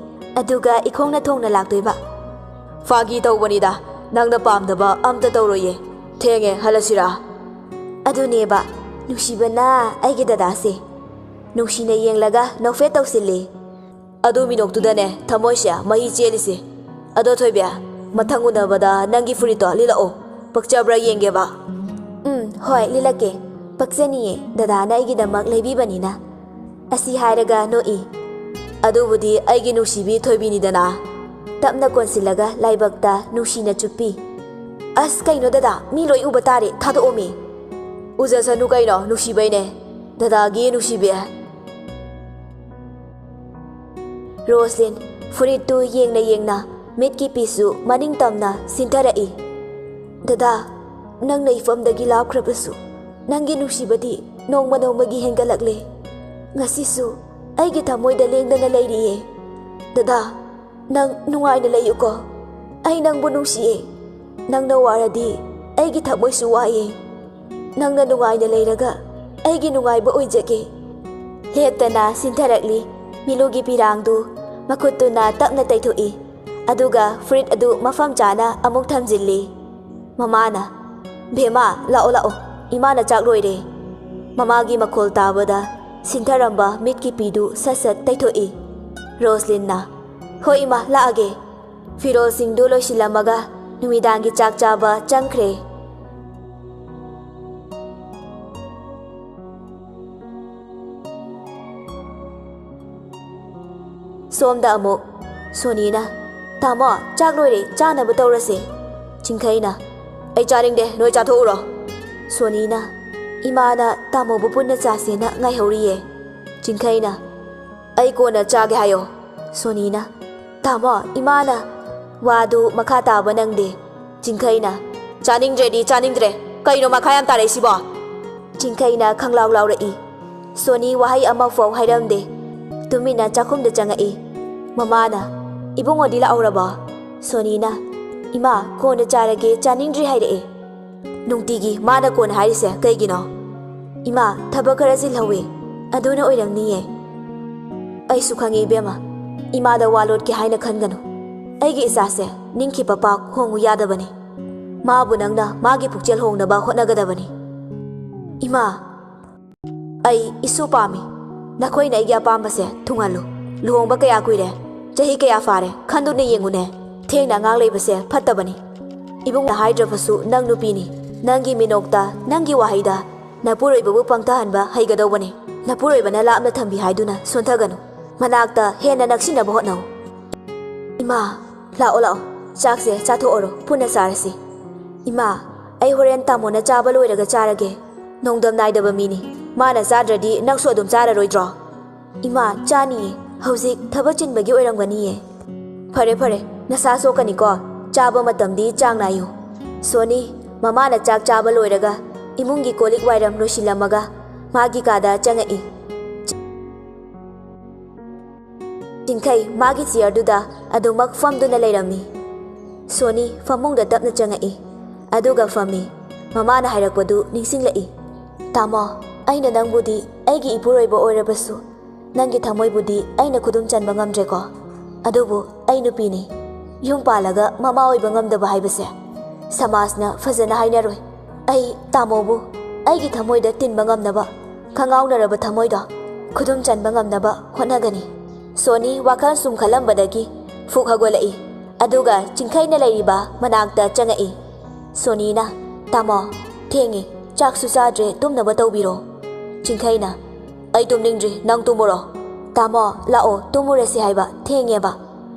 ꯑꯗꯨꯒ ꯏꯈꯣꯡꯅ ꯊꯣꯡꯅ ꯂꯥꯛꯇꯣꯏꯕ꯫" "ꯐꯥꯒꯤ ꯇꯧꯕꯅꯤꯗ, ꯅꯪꯅ ꯄꯥꯝꯗꯕ ꯑꯝꯇ ꯇꯧꯔꯣꯏꯌꯦ꯫ ꯊꯦꯡꯉꯦ, ꯍꯜꯂꯁꯤꯔꯥ?" ꯑꯗꯨꯅꯦꯕ, ꯅꯨꯡꯁꯤꯕꯅ ꯑꯩꯒꯤ ꯗꯗꯥꯁꯦ꯫ ꯅꯨꯡꯁꯤꯅ ꯌꯦꯡꯂꯒ ꯅꯣꯛꯐꯦꯠ ꯇꯧꯁꯤꯜꯂꯤ꯫ "ꯑꯗꯨ ꯃꯤꯅꯣꯛꯇꯨꯗꯅꯦ ꯊꯃꯣꯏꯁꯦ ꯃꯍꯤ ꯆꯦꯜꯂꯤꯁꯦ꯫ ꯑꯗꯣ ꯊꯣꯏꯕꯤ, ꯃꯊꯪ ꯎꯅꯕꯗ ꯅꯪꯒꯤ ꯐꯨꯔꯤꯠꯇꯣ ꯂꯤꯠꯂꯛꯑꯣ, ꯄꯛꯆꯕ꯭ꯔꯥ ꯌꯦꯡꯒꯦꯕ꯫" "ꯎꯝ, ꯍꯣꯏ, ꯂꯤꯠꯂꯛꯀꯦ꯫ ꯄꯛꯆꯅꯤꯌꯦ, ꯗꯗꯥꯅ ꯑꯩꯒꯤꯗꯃꯛ ꯂꯩꯕꯤꯕꯅꯤꯅ꯫" ꯑꯁꯤ ꯍꯥꯏꯔꯒ ꯅꯣꯛꯏ꯫ "ꯑꯗꯨꯕꯨꯗꯤ ꯑꯩꯒꯤ ꯅꯨꯡꯁꯤꯕꯤ ꯊꯣꯏꯕꯤꯅꯤꯗꯅ꯫" ꯇꯞꯅ ꯀꯣꯟꯁꯤꯜꯂꯒ ꯂꯥꯏꯕꯛꯇ ꯅꯨꯡꯁꯤꯅ ꯆꯨꯞꯄꯤ꯫ "ꯑꯁ, ꯀꯩꯅꯣ ꯗꯗꯥ, ꯃꯤ ꯂꯣꯏ ꯎꯕ ꯇꯥꯔꯦ, ꯊꯥꯗꯣꯛꯑꯣꯃꯤ꯫" "ꯎꯖꯁꯅꯨ ꯀꯩꯅꯣ, ꯅꯨꯡꯁꯤꯕꯩꯅꯦ, ꯗꯗꯥꯒꯤ ꯅꯨꯡꯁꯤꯕꯤ꯫" ꯔꯣꯁꯂꯤꯟ ꯐꯨꯔꯤꯠꯇꯨ ꯌꯦꯡꯅ ꯌꯦꯡꯅ ꯃꯤꯠꯀꯤ ꯄꯤꯁꯨ ꯃꯅꯤꯡ ꯇꯝꯅ ꯁꯤꯟꯊꯔꯛꯏ꯫ "ꯗꯗꯥ, ꯅꯪꯅ ꯏꯐꯝꯗꯒꯤ ꯂꯥꯞꯈ꯭ꯔꯕꯁꯨ, ꯅꯪꯒꯤ ꯅꯨꯡꯁꯤꯕꯗꯤ ꯅꯣꯡꯃ ꯅꯣꯡꯃꯒꯤ ꯍꯦꯟꯒꯠꯂꯛꯂꯦ꯫ ꯉꯁꯤꯁꯨ ꯑꯩꯒꯤ ꯊꯃꯣꯏꯗ ꯂꯦꯡꯗꯅ ꯂꯩꯔꯤꯌꯦ꯫ ꯗꯗꯥ, ꯅꯪ ꯅꯨꯡꯉꯥꯏꯅ ꯂꯩꯌꯨꯀꯣ꯫ ꯑꯩ ꯅꯪꯕꯨ ꯅꯨꯡꯁꯤꯌꯦ꯫ ꯅꯪꯅ ꯋꯥꯔꯗꯤ ꯑꯩꯒꯤ ꯊꯃꯣꯏꯁꯨ ꯋꯥꯏꯌꯦ꯫ ꯅꯪꯅ ꯅꯨꯡꯉꯥꯏꯅ ꯂꯩꯔꯒ ꯑꯩꯒꯤ ꯅꯨꯡꯉꯥꯏꯕ ꯑꯣꯏꯖꯒꯦ꯫" ꯂꯦꯞꯇꯅ ꯁꯤꯟꯊꯔꯛꯂꯤ꯫ ꯃꯤꯂꯨꯒꯤ ꯄꯤꯔꯥꯡꯗꯨ ꯃꯈꯨꯠꯇꯨꯅ ꯇꯞꯅ ꯇꯩꯊꯣꯛꯏ꯫ ꯑꯗꯨꯒ ꯐꯨꯔꯤꯠ ꯑꯗꯨ ꯃꯐꯝ ꯆꯥꯅ ꯑꯃꯨꯛ ꯊꯝꯖꯤꯜꯂꯤ꯫ ꯃꯃꯥꯅ, "ꯚꯦꯃꯥ, ꯂꯥꯛꯑꯣ, ꯂꯥꯛꯑꯣ, ꯏꯃꯥꯅ ꯆꯥꯛ ꯂꯣꯏꯔꯦ꯫" ꯃꯃꯥꯒꯤ ꯃꯈꯣꯜ ꯇꯥꯕꯗ ꯁꯤꯟꯊꯔꯝꯕ ꯃꯤꯠꯀꯤ ꯄꯤꯗꯨ ꯁꯠ ꯁꯠ ꯇꯩꯊꯣꯛꯏ꯫ ꯔꯣꯁꯂꯤꯟꯅ, "ꯍꯣꯏ ꯏꯃꯥ, ꯂꯥꯛꯑꯒꯦ"꯫ ꯐꯤꯔꯣꯜꯁꯤꯡꯗꯨ ꯂꯣꯏꯁꯤꯜꯂꯝꯃꯒ ꯅꯨꯃꯤꯗꯥꯡꯒꯤ ꯆꯥꯛ ꯆꯥꯕ ꯆꯪꯈ꯭ꯔꯦ꯫ ꯁꯣꯝꯗ ꯑꯃꯨꯛ ꯁꯣꯅꯤꯅ, "ꯇꯥꯃꯣ, ꯆꯥꯛ ꯂꯣꯏꯔꯦ, ꯆꯥꯅꯕ ꯇꯧꯔꯁꯦ"꯫ ꯆꯤꯡꯈꯩꯅ, "ꯑꯩ ꯆꯥꯅꯤꯡꯗꯦ, ꯅꯣꯏ ꯆꯥꯊꯣꯛꯎꯔꯣ"꯫ ꯁꯣꯅꯤꯅ, "ꯏꯃꯥꯅ ꯇꯥꯃꯣꯕꯨ ꯄꯨꯟꯅ ꯆꯥꯁꯦꯅ ꯉꯥꯏꯍꯧꯔꯤꯌꯦ"꯫ ꯆꯤꯡꯈꯩꯅ, "ꯑꯩ ꯀꯣꯟꯅ ꯆꯥꯒꯦ ꯍꯥꯏꯌꯣ"꯫ ꯁꯣꯅꯤꯅ, "ꯇꯥꯃꯣ, ꯏꯃꯥꯅ"꯫ ꯋꯥꯗꯨ ꯃꯈꯥ ꯇꯥꯕ ꯅꯪꯗꯦ꯫ ꯆꯤꯡꯈꯩꯅ, "ꯆꯥꯅꯤꯡꯗ꯭ꯔꯦꯗꯤ ꯆꯥꯅꯤꯡꯗ꯭ꯔꯦ, ꯀꯩꯅꯣ ꯃꯈꯥ ꯌꯥꯝ ꯇꯥꯔꯛꯏꯁꯤꯕꯣ?" ꯆꯤꯡꯈꯩꯅ ꯈꯪꯂꯥꯎ ꯂꯥꯎꯔꯛꯏ꯫ ꯁꯣꯅꯤ ꯋꯥꯍꯩ ꯑꯃꯐꯥꯎ ꯍꯥꯏꯔꯝꯗꯦ꯫ ꯇꯨꯃꯤꯟꯅ ꯆꯥꯛꯈꯨꯝꯗ ꯆꯪꯉꯛꯏ꯫ ꯃꯃꯥꯅ, "ꯏꯕꯨꯡꯉꯣꯗꯤ ꯂꯥꯛꯍꯧꯔꯕꯣ?" ꯁꯣꯅꯤꯅ, "ꯏꯃꯥ, ꯀꯣꯟꯅ ꯆꯥꯔꯒꯦ, ꯆꯥꯅꯤꯡꯗ꯭ꯔꯤ ꯍꯥꯏꯔꯛꯑꯦ"꯫ "ꯅꯨꯡꯇꯤꯒꯤ ꯃꯥꯅ ꯀꯣꯟꯅ ꯍꯥꯏꯔꯤꯁꯦ ꯀꯩꯒꯤꯅꯣ?" "ꯏꯃꯥ, ꯊꯕꯛ ꯈꯔ ꯆꯤꯜꯍꯧꯋꯤ, ꯑꯗꯨꯅ ꯑꯣꯏꯔꯝꯅꯤꯌꯦ"꯫ "ꯑꯩꯁꯨ ꯈꯪꯉꯤ ꯏꯕꯦꯝꯃ, ꯏꯃꯥꯗ ꯋꯥ ꯂꯣꯠꯀꯦ ꯍꯥꯏꯅ ꯈꯟꯒꯅꯨ꯫ ꯑꯩꯒꯤ ꯏꯆꯥꯁꯦ ꯅꯤꯡꯈꯤꯕ ꯄꯥꯛ ꯍꯣꯡꯉꯨ ꯌꯥꯗꯕꯅꯤ꯫ ꯃꯥꯕꯨ ꯅꯪꯅ ꯃꯥꯒꯤ ꯄꯨꯛꯆꯦꯜ ꯍꯣꯡꯅꯕ ꯍꯣꯠꯅꯒꯗꯕꯅꯤ"꯫ "ꯏꯃꯥ"꯫ "ꯑꯩ ꯏꯁꯨ ꯄꯥꯝꯃꯤ꯫ ꯅꯈꯣꯏꯅ ꯑꯩꯒꯤ ꯑꯄꯥꯝꯕꯁꯦ ꯊꯨꯡꯍꯜꯂꯨ꯫ ꯂꯨꯍꯣꯡꯕ ꯀꯌꯥ ꯀꯨꯏꯔꯦ, ꯆꯍꯤ ꯀꯌꯥ ꯐꯥꯔꯦ, ꯈꯟꯗꯨꯅ ꯌꯦꯡꯉꯨꯅꯦ꯫ ꯊꯦꯡꯅ ꯑꯉꯥꯡ ꯂꯩꯕꯁꯦ ꯐꯠꯇꯕꯅꯤ꯫ ꯏꯕꯨꯡꯅ ꯍꯥꯏꯗ꯭ꯔꯕꯁꯨ ꯅꯪ ꯅꯨꯄꯤꯅꯤ꯫ ꯅꯪꯒꯤ ꯃꯤꯅꯣꯛꯇ, ꯅꯪꯒꯤ ꯋꯥꯍꯩꯗ ꯅꯄꯨꯔꯣꯏꯕꯕꯨ ꯄꯪꯊꯍꯟꯕ ꯍꯩꯒꯗꯧꯕꯅꯤ꯫ ꯅꯄꯨꯔꯣꯏꯕꯅ ꯂꯥꯞꯅ ꯊꯝꯕꯤ ꯍꯥꯏꯗꯨꯅ ꯁꯣꯟꯊꯒꯅꯨ꯫ ꯃꯅꯥꯛꯇ ꯍꯦꯟꯅ ꯅꯛꯁꯤꯟꯅꯕ ꯍꯣꯠꯅꯧ"꯫ "ꯏꯃꯥ, ꯂꯥꯛꯑꯣ, ꯂꯥꯛꯑꯣ, ꯆꯥꯛꯁꯦ ꯆꯥꯊꯣꯛꯑꯔꯣ, ꯄꯨꯟꯅ ꯆꯥꯔꯁꯤ"꯫ "ꯏꯃꯥ, ꯑꯩ ꯍꯣꯔꯦꯟ ꯇꯥꯃꯣꯅ ꯆꯥꯕ ꯂꯣꯏꯔꯒ ꯆꯥꯔꯒꯦ꯫ ꯅꯣꯡꯗꯝ ꯅꯥꯏꯗꯕ ꯃꯤꯅꯤ, ꯃꯥꯅ ꯆꯥꯗ꯭ꯔꯗꯤ ꯅꯪꯁꯨ ꯑꯗꯨꯝ ꯆꯥꯔꯔꯣꯏꯗ꯭ꯔꯣ?" "ꯏꯃꯥ, ꯆꯥꯅꯤꯌꯦ, ꯍꯧꯖꯤꯛ ꯊꯕꯛ ꯆꯤꯟꯕꯒꯤ ꯑꯣꯏꯔꯝꯒꯅꯤꯌꯦ"꯫ "ꯐꯔꯦ, ꯐꯔꯦ, ꯅꯁꯥ ꯁꯣꯛꯀꯅꯤꯀꯣ, ꯆꯥꯕ ꯃꯇꯝꯗꯤ ꯆꯥꯡ ꯅꯥꯏꯌꯨ"꯫ ꯁꯣꯅꯤ, ꯃꯃꯥꯅ ꯆꯥꯛ ꯆꯥꯕ ꯂꯣꯏꯔꯒ ꯏꯃꯨꯡꯒꯤ ꯀꯣꯜ ꯂꯤꯛ ꯋꯥꯏꯔꯝ ꯂꯣꯏꯁꯤꯜꯂꯝꯃꯒ ꯃꯥꯒꯤ ꯀꯥꯗ ꯆꯪꯉꯛꯏ꯫ ꯆꯤꯡꯈꯩ ꯃꯥꯒꯤ ꯆꯤꯌꯔꯗꯨꯗ ꯑꯗꯨꯃꯛ ꯐꯝꯗꯨꯅ ꯂꯩꯔꯝꯃꯤ꯫ ꯁꯣꯅꯤ ꯐꯃꯨꯡꯗ ꯇꯞꯅ ꯆꯪꯉꯛꯏ꯫ ꯑꯗꯨꯒ ꯐꯝꯃꯤ꯫ ꯃꯃꯥꯅ ꯍꯥꯏꯔꯛꯄꯗꯨ ꯅꯤꯡꯁꯤꯡꯂꯛꯏ꯫ "ꯇꯥꯃꯣ, ꯑꯩꯅ ꯅꯪꯕꯨꯗꯤ ꯑꯩꯒꯤ ꯏꯄꯨꯔꯣꯏꯕ ꯑꯣꯏꯔꯕꯁꯨ, ꯅꯪꯒꯤ ꯊꯃꯣꯏꯕꯨꯗꯤ ꯑꯩꯅ ꯈꯨꯗꯨꯝ ꯆꯟꯕ ꯉꯝꯗ꯭ꯔꯦꯀꯣ꯫ ꯑꯗꯨꯕꯨ ꯑꯩ ꯅꯨꯄꯤꯅꯤ꯫ ꯌꯨꯝ ꯄꯥꯜꯂꯒ ꯃꯃꯥ ꯑꯣꯏꯕ ꯉꯝꯗꯕ ꯍꯥꯏꯕꯁꯦ ꯁꯃꯥꯖꯅ ꯐꯖꯅ ꯍꯥꯏꯅꯔꯣꯏ꯫ ꯑꯩ ꯇꯥꯃꯣꯕꯨ ꯑꯩꯒꯤ ꯊꯃꯣꯏꯗ ꯇꯤꯟꯕ ꯉꯝꯅꯕ ꯈꯪꯉꯥꯎꯅꯔꯕ ꯊꯃꯣꯏꯗꯣ ꯈꯨꯗꯨꯝ ꯆꯟꯕ ꯉꯝꯅꯕ ꯍꯣꯠꯅꯒꯅꯤ꯫ ꯁꯣꯅꯤ ꯋꯥꯈꯜ ꯁꯨꯝ ꯈꯜꯂꯝꯕꯗꯒꯤ ꯐꯨꯛ ꯍꯧꯒꯠꯂꯛꯏ꯫ ꯑꯗꯨꯒ ꯆꯤꯡꯈꯩꯅ ꯂꯩꯔꯤꯕ ꯃꯅꯥꯛꯇ ꯆꯪꯉꯛꯏ꯫ ꯁꯣꯅꯤꯅ, "ꯇꯥꯃꯣ, ꯊꯦꯡꯉꯤ, ꯆꯥꯛꯁꯨ ꯆꯥꯗ꯭ꯔꯦ, ꯇꯨꯝꯅꯕ ꯇꯧꯕꯤꯔꯣ꯫" ꯆꯤꯡꯈꯩꯅ, "ꯑꯩ ꯇꯨꯝꯅꯤꯡꯗ꯭ꯔꯤ, ꯅꯪ ꯇꯨꯝꯃꯨꯔꯣ꯫" "ꯇꯥꯃꯣ, ꯂꯥꯛꯑꯣ, ꯇꯨꯝꯃꯨꯔꯁꯤ ꯍꯥꯏꯕ, ꯊꯦꯡꯉꯦꯕ꯫"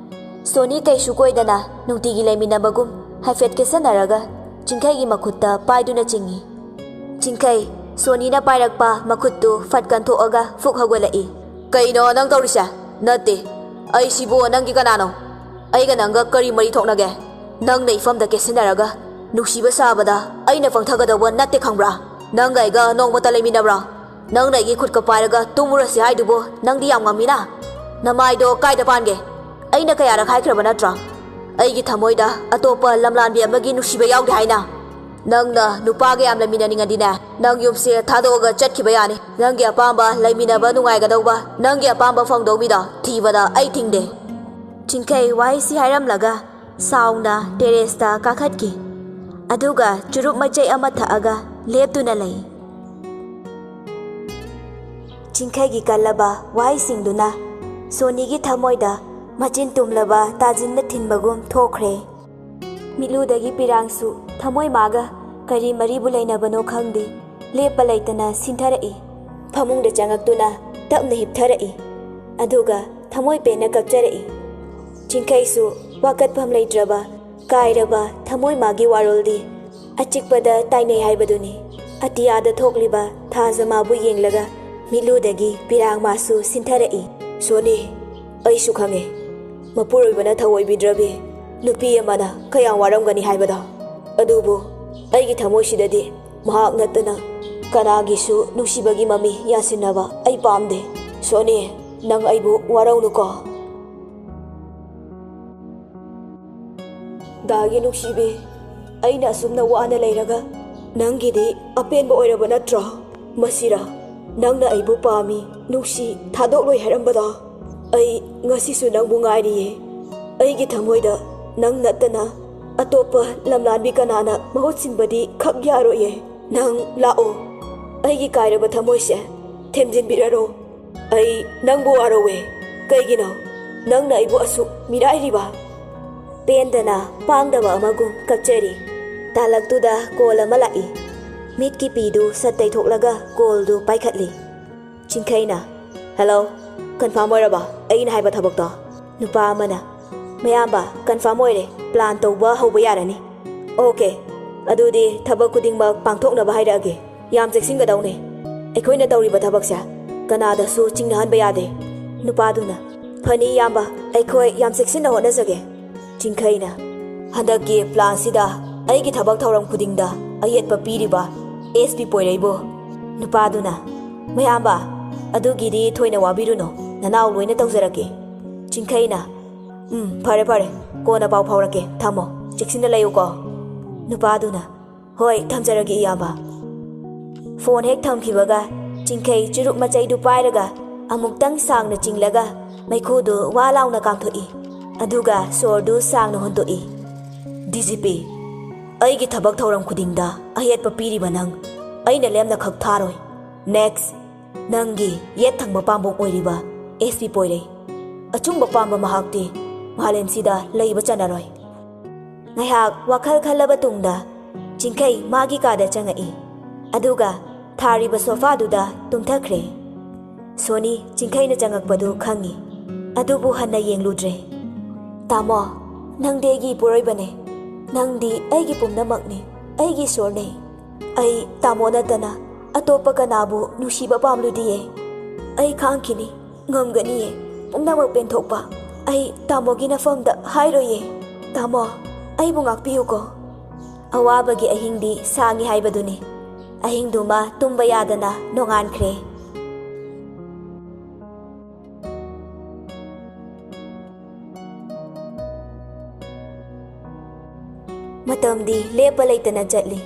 ꯁꯣꯅꯤ ꯀꯩꯁꯨ ꯀꯣꯏꯗꯅ ꯅꯨꯡꯇꯤꯒꯤ ꯂꯩꯃꯤꯟꯅꯕꯒꯨꯝ ꯍꯥꯏꯐꯦꯠ ꯀꯦꯁꯟꯅꯔꯒ ꯆꯤꯡꯈꯩꯒꯤ ꯃꯈꯨꯠꯇ ꯄꯥꯏꯗꯨꯅ ꯆꯤꯡꯏ꯫ ꯆꯤꯡꯈꯩ, ꯁꯣꯅꯤꯅ ꯄꯥꯏꯔꯛꯄ ꯃꯈꯨꯠꯇꯨ ꯐꯠ ꯀꯟꯊꯣꯛꯑꯒ ꯐꯨꯛ ꯍꯧꯒꯠꯂꯛꯏ꯫ "ꯀꯩꯅꯣ ꯅꯪ ꯇꯧꯔꯤꯁꯦ? ꯅꯠꯇꯦ, ꯑꯩꯁꯤꯕꯨ ꯅꯪꯒꯤ ꯀꯅꯥꯅꯣ? ꯑꯩꯒ ꯅꯪꯒ ꯀꯔꯤ ꯃꯔꯤ ꯊꯣꯛꯅꯒꯦ? ꯅꯪꯅ ꯏꯐꯝꯗ ꯀꯦꯁꯤꯟꯅꯔꯒ ꯅꯨꯡꯁꯤꯕ ꯁꯥꯕꯗ ꯑꯩꯅ ꯄꯪꯊꯒꯗꯧꯕ ꯅꯠꯇꯦ ꯈꯪꯕ꯭ꯔꯥ? ꯅꯪꯒ ꯑꯩꯒ ꯅꯣꯡꯃꯇ ꯂꯩꯃꯤꯟꯅꯕ꯭ꯔꯥ? ꯅꯪꯅ ꯑꯩꯒꯤ ꯈꯨꯠꯀ ꯄꯥꯏꯔꯒ ꯇꯨꯝꯃꯨꯔꯁꯤ ꯍꯥꯏꯗꯨꯕꯨ ꯅꯪꯗꯤ ꯌꯥꯝ ꯉꯝꯃꯤꯅ? ꯅꯃꯥꯏꯗꯣ ꯀꯥꯏꯗ ꯄꯥꯟꯒꯦ? ꯑꯩꯅ ꯀꯌꯥꯔꯛ ꯍꯥꯏꯈ꯭ꯔꯕ ꯅꯠꯇ꯭ꯔꯣ? ꯑꯩꯒꯤ ꯊꯃꯣꯏꯗ ꯑꯇꯣꯞꯄ ꯂꯝꯂꯥꯟꯕꯤ ꯑꯃꯒꯤ ꯅꯨꯡꯁꯤꯕ ꯌꯥꯎꯗꯦ ꯍꯥꯏꯅ? ꯅꯪꯅ ꯅꯨꯄꯥꯒ ꯌꯥꯝ ꯂꯩꯃꯤꯟꯅꯅꯤꯡꯉꯗꯤꯅꯦ, ꯅꯪ ꯌꯨꯝꯁꯦ ꯊꯥꯗꯣꯛꯑꯒ ꯆꯠꯈꯤꯕ ꯌꯥꯅꯤ꯫ ꯅꯪꯒꯤ ꯑꯄꯥꯝꯕ ꯂꯩꯃꯤꯟꯅꯕ ꯅꯨꯡꯉꯥꯏꯒꯗꯧꯕ, ꯅꯪꯒꯤ ꯑꯄꯥꯝꯕ ꯐꯪꯗꯧ ꯃꯤꯗꯣ ꯊꯤꯕꯗ ꯑꯩ ꯊꯤꯡꯗꯦ꯫" ꯆꯤꯡꯈꯩ ꯋꯥꯍꯩꯁꯤ ꯍꯥꯏꯔꯝꯂꯒ ꯁꯥꯎꯅ ꯇꯦꯔꯦꯁꯇ ꯀꯥꯈꯠꯈꯤ꯫ ꯑꯗꯨꯒ ꯆꯨꯔꯨꯞ ꯃꯆꯦꯠ ꯑꯃ ꯊꯛꯑꯒ ꯂꯦꯞꯇꯨꯅ ꯂꯩ꯫ ꯆꯤꯡꯈꯩꯒꯤ ꯀꯜꯂꯕ ꯋꯥꯍꯩꯁꯤꯡꯗꯨꯅ ꯁꯣꯅꯤꯒꯤ ꯊꯃꯣꯏꯗ ꯃꯆꯤꯟ ꯇꯨꯝꯂꯕ ꯇꯥꯖꯤꯟꯅ ꯊꯤꯟꯕꯒꯨꯝ ꯊꯣꯛꯈ꯭ꯔꯦ꯫ ꯃꯤꯠꯂꯨꯗꯒꯤ ꯄꯤꯔꯥꯡꯁꯨ ꯊꯃꯣꯏ ꯃꯥꯒ ꯀꯔꯤ ꯃꯔꯤꯕꯨ ꯂꯩꯅꯕꯅꯣ ꯈꯪꯗꯦ, ꯂꯦꯞꯄ ꯂꯩꯇꯅ ꯁꯤꯟꯊꯔꯛꯏ꯫ ꯐꯃꯨꯡꯗ ꯆꯪꯉꯛꯇꯨꯅ ꯇꯞꯅ ꯍꯤꯞꯊꯔꯛꯏ꯫ ꯑꯗꯨꯒ ꯊꯃꯣꯏ ꯄꯦꯟꯅ ꯀꯞꯆꯔꯛꯏ꯫ ꯆꯤꯡꯈꯩꯁꯨ ꯋꯥꯀꯠꯐꯝ ꯂꯩꯇ꯭ꯔꯕ, ꯀꯥꯏꯔꯕ ꯊꯃꯣꯏ ꯃꯥꯒꯤ ꯋꯥꯔꯣꯜꯗꯤ ꯑꯆꯤꯛꯄꯗ ꯇꯥꯏꯅꯩ ꯍꯥꯏꯕꯗꯨꯅꯤ꯫ ꯑꯇꯤꯌꯥꯗ ꯊꯣꯛꯂꯤꯕ ꯊꯥꯖ ꯃꯥꯕꯨ ꯌꯦꯡꯂꯒ ꯃꯤꯠꯂꯨꯗꯒꯤ ꯄꯤꯔꯥꯡ ꯃꯥꯁꯨ ꯁꯤꯟꯊꯔꯛꯏ꯫ "ꯁꯣꯅꯤ, ꯑꯩꯁꯨ ꯈꯪꯉꯦ, ꯃꯄꯨꯔꯣꯏꯕꯅ ꯊꯧꯑꯣꯏꯕꯤꯗ꯭ꯔꯕꯤ ꯅꯨꯄꯤ ꯑꯃꯅ ꯀꯌꯥꯝ ꯋꯥꯔꯝꯒꯅꯤ ꯍꯥꯏꯕꯗꯣ꯫ ꯑꯗꯨꯕꯨ ꯑꯩꯒꯤ ꯊꯃꯣꯏꯁꯤꯗꯗꯤ ꯃꯍꯥꯛ ꯅꯠꯇꯅ ꯀꯅꯥꯒꯤꯁꯨ ꯅꯨꯡꯁꯤꯕꯒꯤ ꯃꯃꯤ ꯌꯥꯁꯤꯟꯅꯕ ꯑꯩ ꯄꯥꯝꯗꯦ꯫ ꯁꯣꯅꯤ, ꯅꯪ ꯑꯩꯕꯨ ꯋꯥꯔꯧꯅꯨꯀꯣ꯫" "ꯗꯥꯒꯤ ꯅꯨꯡꯁꯤꯕꯤ, ꯑꯩꯅ ꯑꯁꯨꯝꯅ ꯋꯥꯅ ꯂꯩꯔꯒ ꯅꯪꯒꯤꯗꯤ ꯑꯄꯦꯟꯕ ꯑꯣꯏꯔꯕ ꯅꯠꯇ꯭ꯔꯣ? ꯃꯁꯤꯔ ꯅꯪꯅ ꯑꯩꯕꯨ ꯄꯥꯝꯃꯤ, ꯅꯨꯡꯁꯤ, ꯊꯥꯗꯣꯛꯂꯣꯏ ꯍꯥꯏꯔꯝꯕꯗꯣ? ꯑꯩ ꯉꯁꯤꯁꯨ ꯅꯪꯕꯨ ꯉꯥꯏꯔꯤꯌꯦ꯫ ꯑꯩꯒꯤ ꯊꯃꯣꯏꯗ ꯅꯪ ꯅꯠꯇꯅ ꯑꯇꯣꯞꯄ ꯂꯝꯂꯥꯟꯕꯤ ꯀꯅꯥꯅ ꯃꯍꯨꯠ ꯁꯤꯟꯕꯗꯤ ꯈꯛ ꯌꯥꯔꯣꯏꯌꯦ꯫ ꯅꯪ ꯂꯥꯛꯑꯣ꯫" ꯑꯩꯒꯤ ꯀꯥꯏꯔꯕ ꯊꯃꯣꯏꯁꯦ ꯊꯦꯝꯖꯤꯟꯕꯤꯔꯔꯣ꯫ ꯑꯩ ꯅꯪꯕꯨ ꯋꯥꯔꯧꯋꯦ꯫ ꯀꯩꯒꯤꯅꯣ ꯅꯪꯅ ꯑꯩꯕꯨ ꯑꯁꯨꯛ ꯃꯤꯔꯥꯏꯔꯤꯕ? ꯄꯦꯟꯗꯅ ꯄꯥꯡꯗꯕ ꯑꯃꯒꯨꯝ ꯀꯞꯆꯔꯤ꯫ ꯇꯥꯂꯛꯇꯨꯗ ꯀꯣꯜ ꯑꯃ ꯂꯥꯛꯏ꯫ ꯃꯤꯠꯀꯤ ꯄꯤꯗꯨ ꯁꯠ ꯇꯩꯊꯣꯛꯂꯒ ꯀꯣꯜꯗꯨ ꯄꯥꯏꯈꯠꯂꯤ꯫ ꯆꯤꯡꯈꯩꯅ, "ꯍꯦꯜꯂꯣ, ꯀꯟꯐꯥꯔꯝ ꯑꯣꯏꯔꯕ ꯑꯩꯅ ꯍꯥꯏꯕ ꯊꯕꯛꯇꯣ?" ꯅꯨꯄꯥ ꯑꯃꯅ, "ꯃꯌꯥꯝꯕ, ꯀꯟꯐꯥꯔꯝ ꯑꯣꯏꯔꯦ, ꯄ꯭ꯂꯥꯟ ꯇꯧꯕ ꯍꯧꯕ ꯌꯥꯔꯅꯤ꯫" "ꯑꯣꯀꯦ, ꯑꯗꯨꯗꯤ ꯊꯕꯛ ꯈꯨꯗꯤꯡꯃꯛ ꯄꯥꯡꯊꯣꯛꯅꯕ ꯍꯥꯏꯔꯛꯑꯒꯦ꯫ ꯌꯥꯝ ꯆꯦꯛꯁꯤꯟꯒꯗꯧꯅꯦ꯫ ꯑꯩꯈꯣꯏꯅ ꯇꯧꯔꯤꯕ ꯊꯕꯛꯁꯦ ꯀꯅꯥꯗꯁꯨ ꯆꯤꯡꯅꯍꯟꯕ ꯌꯥꯗꯦ꯫" ꯅꯨꯄꯥꯗꯨꯅ, "ꯐꯅꯤ ꯏꯌꯥꯝꯕ, ꯑꯩꯈꯣꯏ ꯌꯥꯝ ꯆꯦꯛꯁꯤꯟꯅ ꯍꯣꯠꯅꯖꯒꯦ꯫" ꯆꯤꯡꯈꯩꯅ, "ꯍꯟꯗꯛꯀꯤ ꯄ꯭ꯂꯥꯟꯁꯤꯗ ꯑꯩꯒꯤ ꯊꯕꯛ ꯊꯧꯔꯝ ꯈꯨꯗꯤꯡꯗ ꯑꯌꯦꯠꯄ ꯄꯤꯔꯤꯕ ꯑꯦꯁ ꯄꯤ ꯄꯣꯏꯔꯩꯕꯨ?" ꯅꯨꯄꯥꯗꯨꯅ, "ꯃꯌꯥꯝꯕ, ꯑꯗꯨꯒꯤꯗꯤ ꯊꯣꯏꯅ ꯋꯥꯕꯤꯔꯨꯅꯨ, ꯅꯅꯥꯎ ꯂꯣꯏꯅ ꯇꯧꯖꯔꯛꯀꯦ꯫" ꯆꯤꯡꯈꯩꯅ, "ꯎꯝ, ꯐꯔꯦ ꯐꯔꯦ, ꯀꯣꯟꯅ ꯄꯥꯎ ꯐꯥꯎꯔꯛꯀꯦ, ꯊꯝꯃꯣ, ꯆꯦꯛꯁꯤꯟꯅ ꯂꯩꯌꯨꯀꯣ꯫" ꯅꯨꯄꯥꯗꯨꯅ, "ꯍꯣꯏ, ꯊꯝꯖꯔꯒꯦ ꯏꯌꯥꯝꯕ꯫" ꯐꯣꯟ ꯍꯦꯛ ꯊꯝꯈꯤꯕꯒ ꯆꯤꯡꯈꯩ ꯆꯨꯔꯨꯞ ꯃꯆꯩꯗꯨ ꯄꯥꯏꯔꯒ ꯑꯃꯨꯛꯇꯪ ꯁꯥꯡꯅ ꯆꯤꯡꯂꯒ ꯃꯩꯈꯨꯗꯨ ꯋꯥ ꯂꯥꯎꯅ ꯀꯥꯝꯊꯣꯛꯏ꯫ ꯑꯗꯨꯒ ꯁꯣꯔꯗꯨ ꯁꯥꯡꯅ ꯍꯣꯟꯗꯣꯛꯏ꯫ "ꯗꯤ ꯖꯤ ꯄꯤ, ꯑꯩꯒꯤ ꯊꯕꯛ ꯊꯧꯔꯝ ꯈꯨꯗꯤꯡꯗ ꯑꯌꯦꯠꯄ ꯄꯤꯔꯤꯕ ꯅꯪ ꯑꯩꯅ ꯂꯦꯝꯅ ꯈꯛ ꯊꯥꯔꯣꯏ꯫ ꯅꯦꯛꯁ, ꯅꯪꯒꯤ ꯌꯦꯠ ꯊꯪꯕ ꯄꯥꯝꯕꯣꯝ ꯑꯣꯏꯔꯤꯕ ꯑꯦꯁ ꯄꯤ ꯄꯣꯏꯔꯩ꯫ ꯑꯆꯨꯝꯕ ꯄꯥꯝꯕ ꯃꯍꯥꯛꯇꯤ ꯃꯥꯂꯦꯝꯁꯤꯗ ꯂꯩꯕ ꯆꯟꯅꯔꯣꯏ꯫" ꯉꯥꯏꯍꯥꯛ ꯋꯥꯈꯜ ꯈꯜꯂꯕ ꯇꯨꯡꯗ ꯆꯤꯡꯈꯩ ꯃꯥꯒꯤ ꯀꯥꯗ ꯆꯪꯉꯛꯏ꯫ ꯑꯗꯨꯒ ꯊꯥꯔꯤꯕ ꯁꯣꯐꯥꯗꯨꯗ ꯇꯨꯝꯊꯈ꯭ꯔꯦ꯫ ꯁꯣꯅꯤ ꯆꯤꯡꯈꯩꯅ ꯆꯪꯉꯛꯄꯗꯨ ꯈꯪꯉꯤ, ꯑꯗꯨꯕꯨ ꯍꯟꯅ ꯌꯦꯡꯂꯨꯗ꯭ꯔꯦ꯫ "ꯇꯥꯃꯣ, ꯅꯪꯗꯤ ꯑꯩꯒꯤ ꯏꯄꯨꯔꯣꯏꯕꯅꯦ꯫ ꯅꯪꯗꯤ ꯑꯩꯒꯤ ꯄꯨꯝꯅꯃꯛꯅꯤ, ꯑꯩꯒꯤ ꯏꯁꯣꯔꯅꯦ꯫ ꯑꯩ ꯇꯥꯃꯣ ꯅꯠꯇꯅ ꯑꯇꯣꯞꯄ ꯀꯅꯥꯕꯨ ꯅꯨꯡꯁꯤꯕ ꯄꯥꯝꯂꯨꯗꯤꯌꯦ꯫ ꯑꯩ ꯈꯥꯡꯈꯤꯅꯤ, ꯉꯝꯒꯅꯤꯌꯦ꯫ ꯄꯨꯝꯅꯃꯛ ꯄꯦꯟꯊꯣꯛꯄ ꯑꯩ ꯇꯥꯃꯣꯒꯤ ꯅꯐꯝꯗ ꯍꯥꯏꯔꯣꯏꯌꯦ꯫ ꯇꯥꯃꯣ, ꯑꯩꯕꯨ ꯉꯥꯛꯄꯤꯌꯨꯀꯣ꯫" ꯑꯋꯥꯕꯒꯤ ꯑꯍꯤꯡꯗꯤ ꯁꯥꯡꯉꯤ ꯍꯥꯏꯕꯗꯨꯅꯤ꯫ ꯑꯍꯤꯡꯗꯨꯃ ꯇꯨꯝꯕ ꯌꯥꯗꯅ ꯅꯣꯡꯉꯥꯟꯈ꯭ꯔꯦ꯫ ꯃꯇꯝꯗꯤ ꯂꯦꯞꯄ ꯂꯩꯇꯅ ꯆꯠꯂꯤ꯫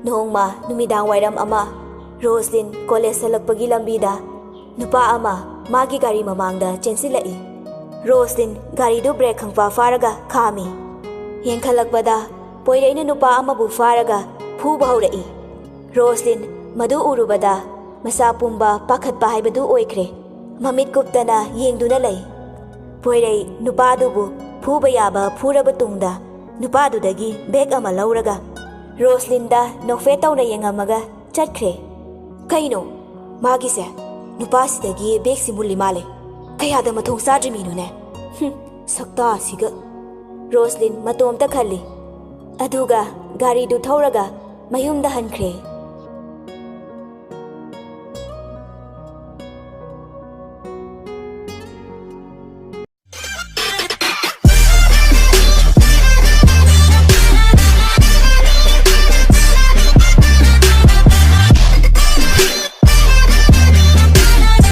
ꯅꯣꯡꯃ ꯅꯨꯃꯤꯗꯥꯡ ꯋꯥꯏꯔꯝ ꯑꯃ ꯔꯣꯁꯂꯤꯟ ꯀꯣꯂꯦꯖ ꯍꯜꯂꯛꯄꯒꯤ ꯂꯝꯕꯤꯗ ꯅꯨꯄꯥ ꯑꯃ ꯃꯥꯒꯤ ꯒꯥꯔꯤ ꯃꯃꯥꯡꯗ ꯆꯦꯟꯁꯤꯜꯂꯛꯏ꯫ ꯔꯣꯁꯂꯤꯟ ꯒꯥꯔꯤꯗꯨ ꯕ꯭ꯔꯦꯛ ꯈꯪꯐꯥ ꯐꯥꯔꯒ ꯈꯥꯝꯃꯤ꯫ ꯌꯦꯡꯈꯠꯂꯛꯄꯗ ꯄꯣꯏꯔꯩꯅ ꯅꯨꯄꯥ ꯑꯃꯕꯨ ꯐꯥꯔꯒ ꯐꯨꯕ ꯍꯧꯔꯛꯏ꯫ ꯔꯣꯁꯂꯤꯟ ꯃꯗꯨ ꯎꯔꯨꯕꯗ ꯃꯆꯥ ꯄꯨꯝꯕ ꯄꯥꯈꯠꯄ ꯍꯥꯏꯕꯗꯨ ꯑꯣꯏꯈ꯭ꯔꯦ꯫ ꯃꯃꯤꯠ ꯀꯨꯞꯇꯅ ꯌꯦꯡꯗꯨꯅ ꯂꯩ꯫ ꯄꯣꯏꯔꯩ ꯅꯨꯄꯥꯗꯨꯕꯨ ꯐꯨꯕ ꯌꯥꯕ ꯐꯨꯔꯕ ꯇꯨꯡꯗ ꯅꯨꯄꯥꯗꯨꯗꯒꯤ ꯕꯦꯒ ꯑꯃ ꯂꯧꯔꯒ ꯔꯣꯁꯂꯤꯟꯗ ꯅꯣꯛꯐꯦꯠ ꯇꯧꯅ ꯌꯦꯡꯉꯝꯃꯒ ꯆꯠꯈ꯭ꯔꯦ꯫ "ꯀꯩꯅꯣ ꯃꯥꯒꯤꯁꯦ? ꯅꯨꯄꯥꯁꯤꯗꯒꯤ ꯕꯦꯒꯁꯤ ꯃꯨꯜꯂꯤ ꯃꯥꯜꯂꯦ꯫ ꯀꯌꯥꯗ ꯃꯊꯣꯡ ꯆꯥꯗ꯭ꯔꯤꯃꯤꯅꯣꯅꯦ? ꯍꯨꯝ, ꯁꯛꯇꯥꯁꯤꯒ!" ꯔꯣꯁꯂꯤꯟ ꯃꯇꯣꯝꯇ ꯈꯜꯂꯤ꯫ ꯑꯗꯨꯒ ꯒꯥꯔꯤꯗꯨ ꯊꯧꯔꯒ ꯃꯌꯨꯝꯗ ꯍꯟꯈ꯭ꯔꯦ꯫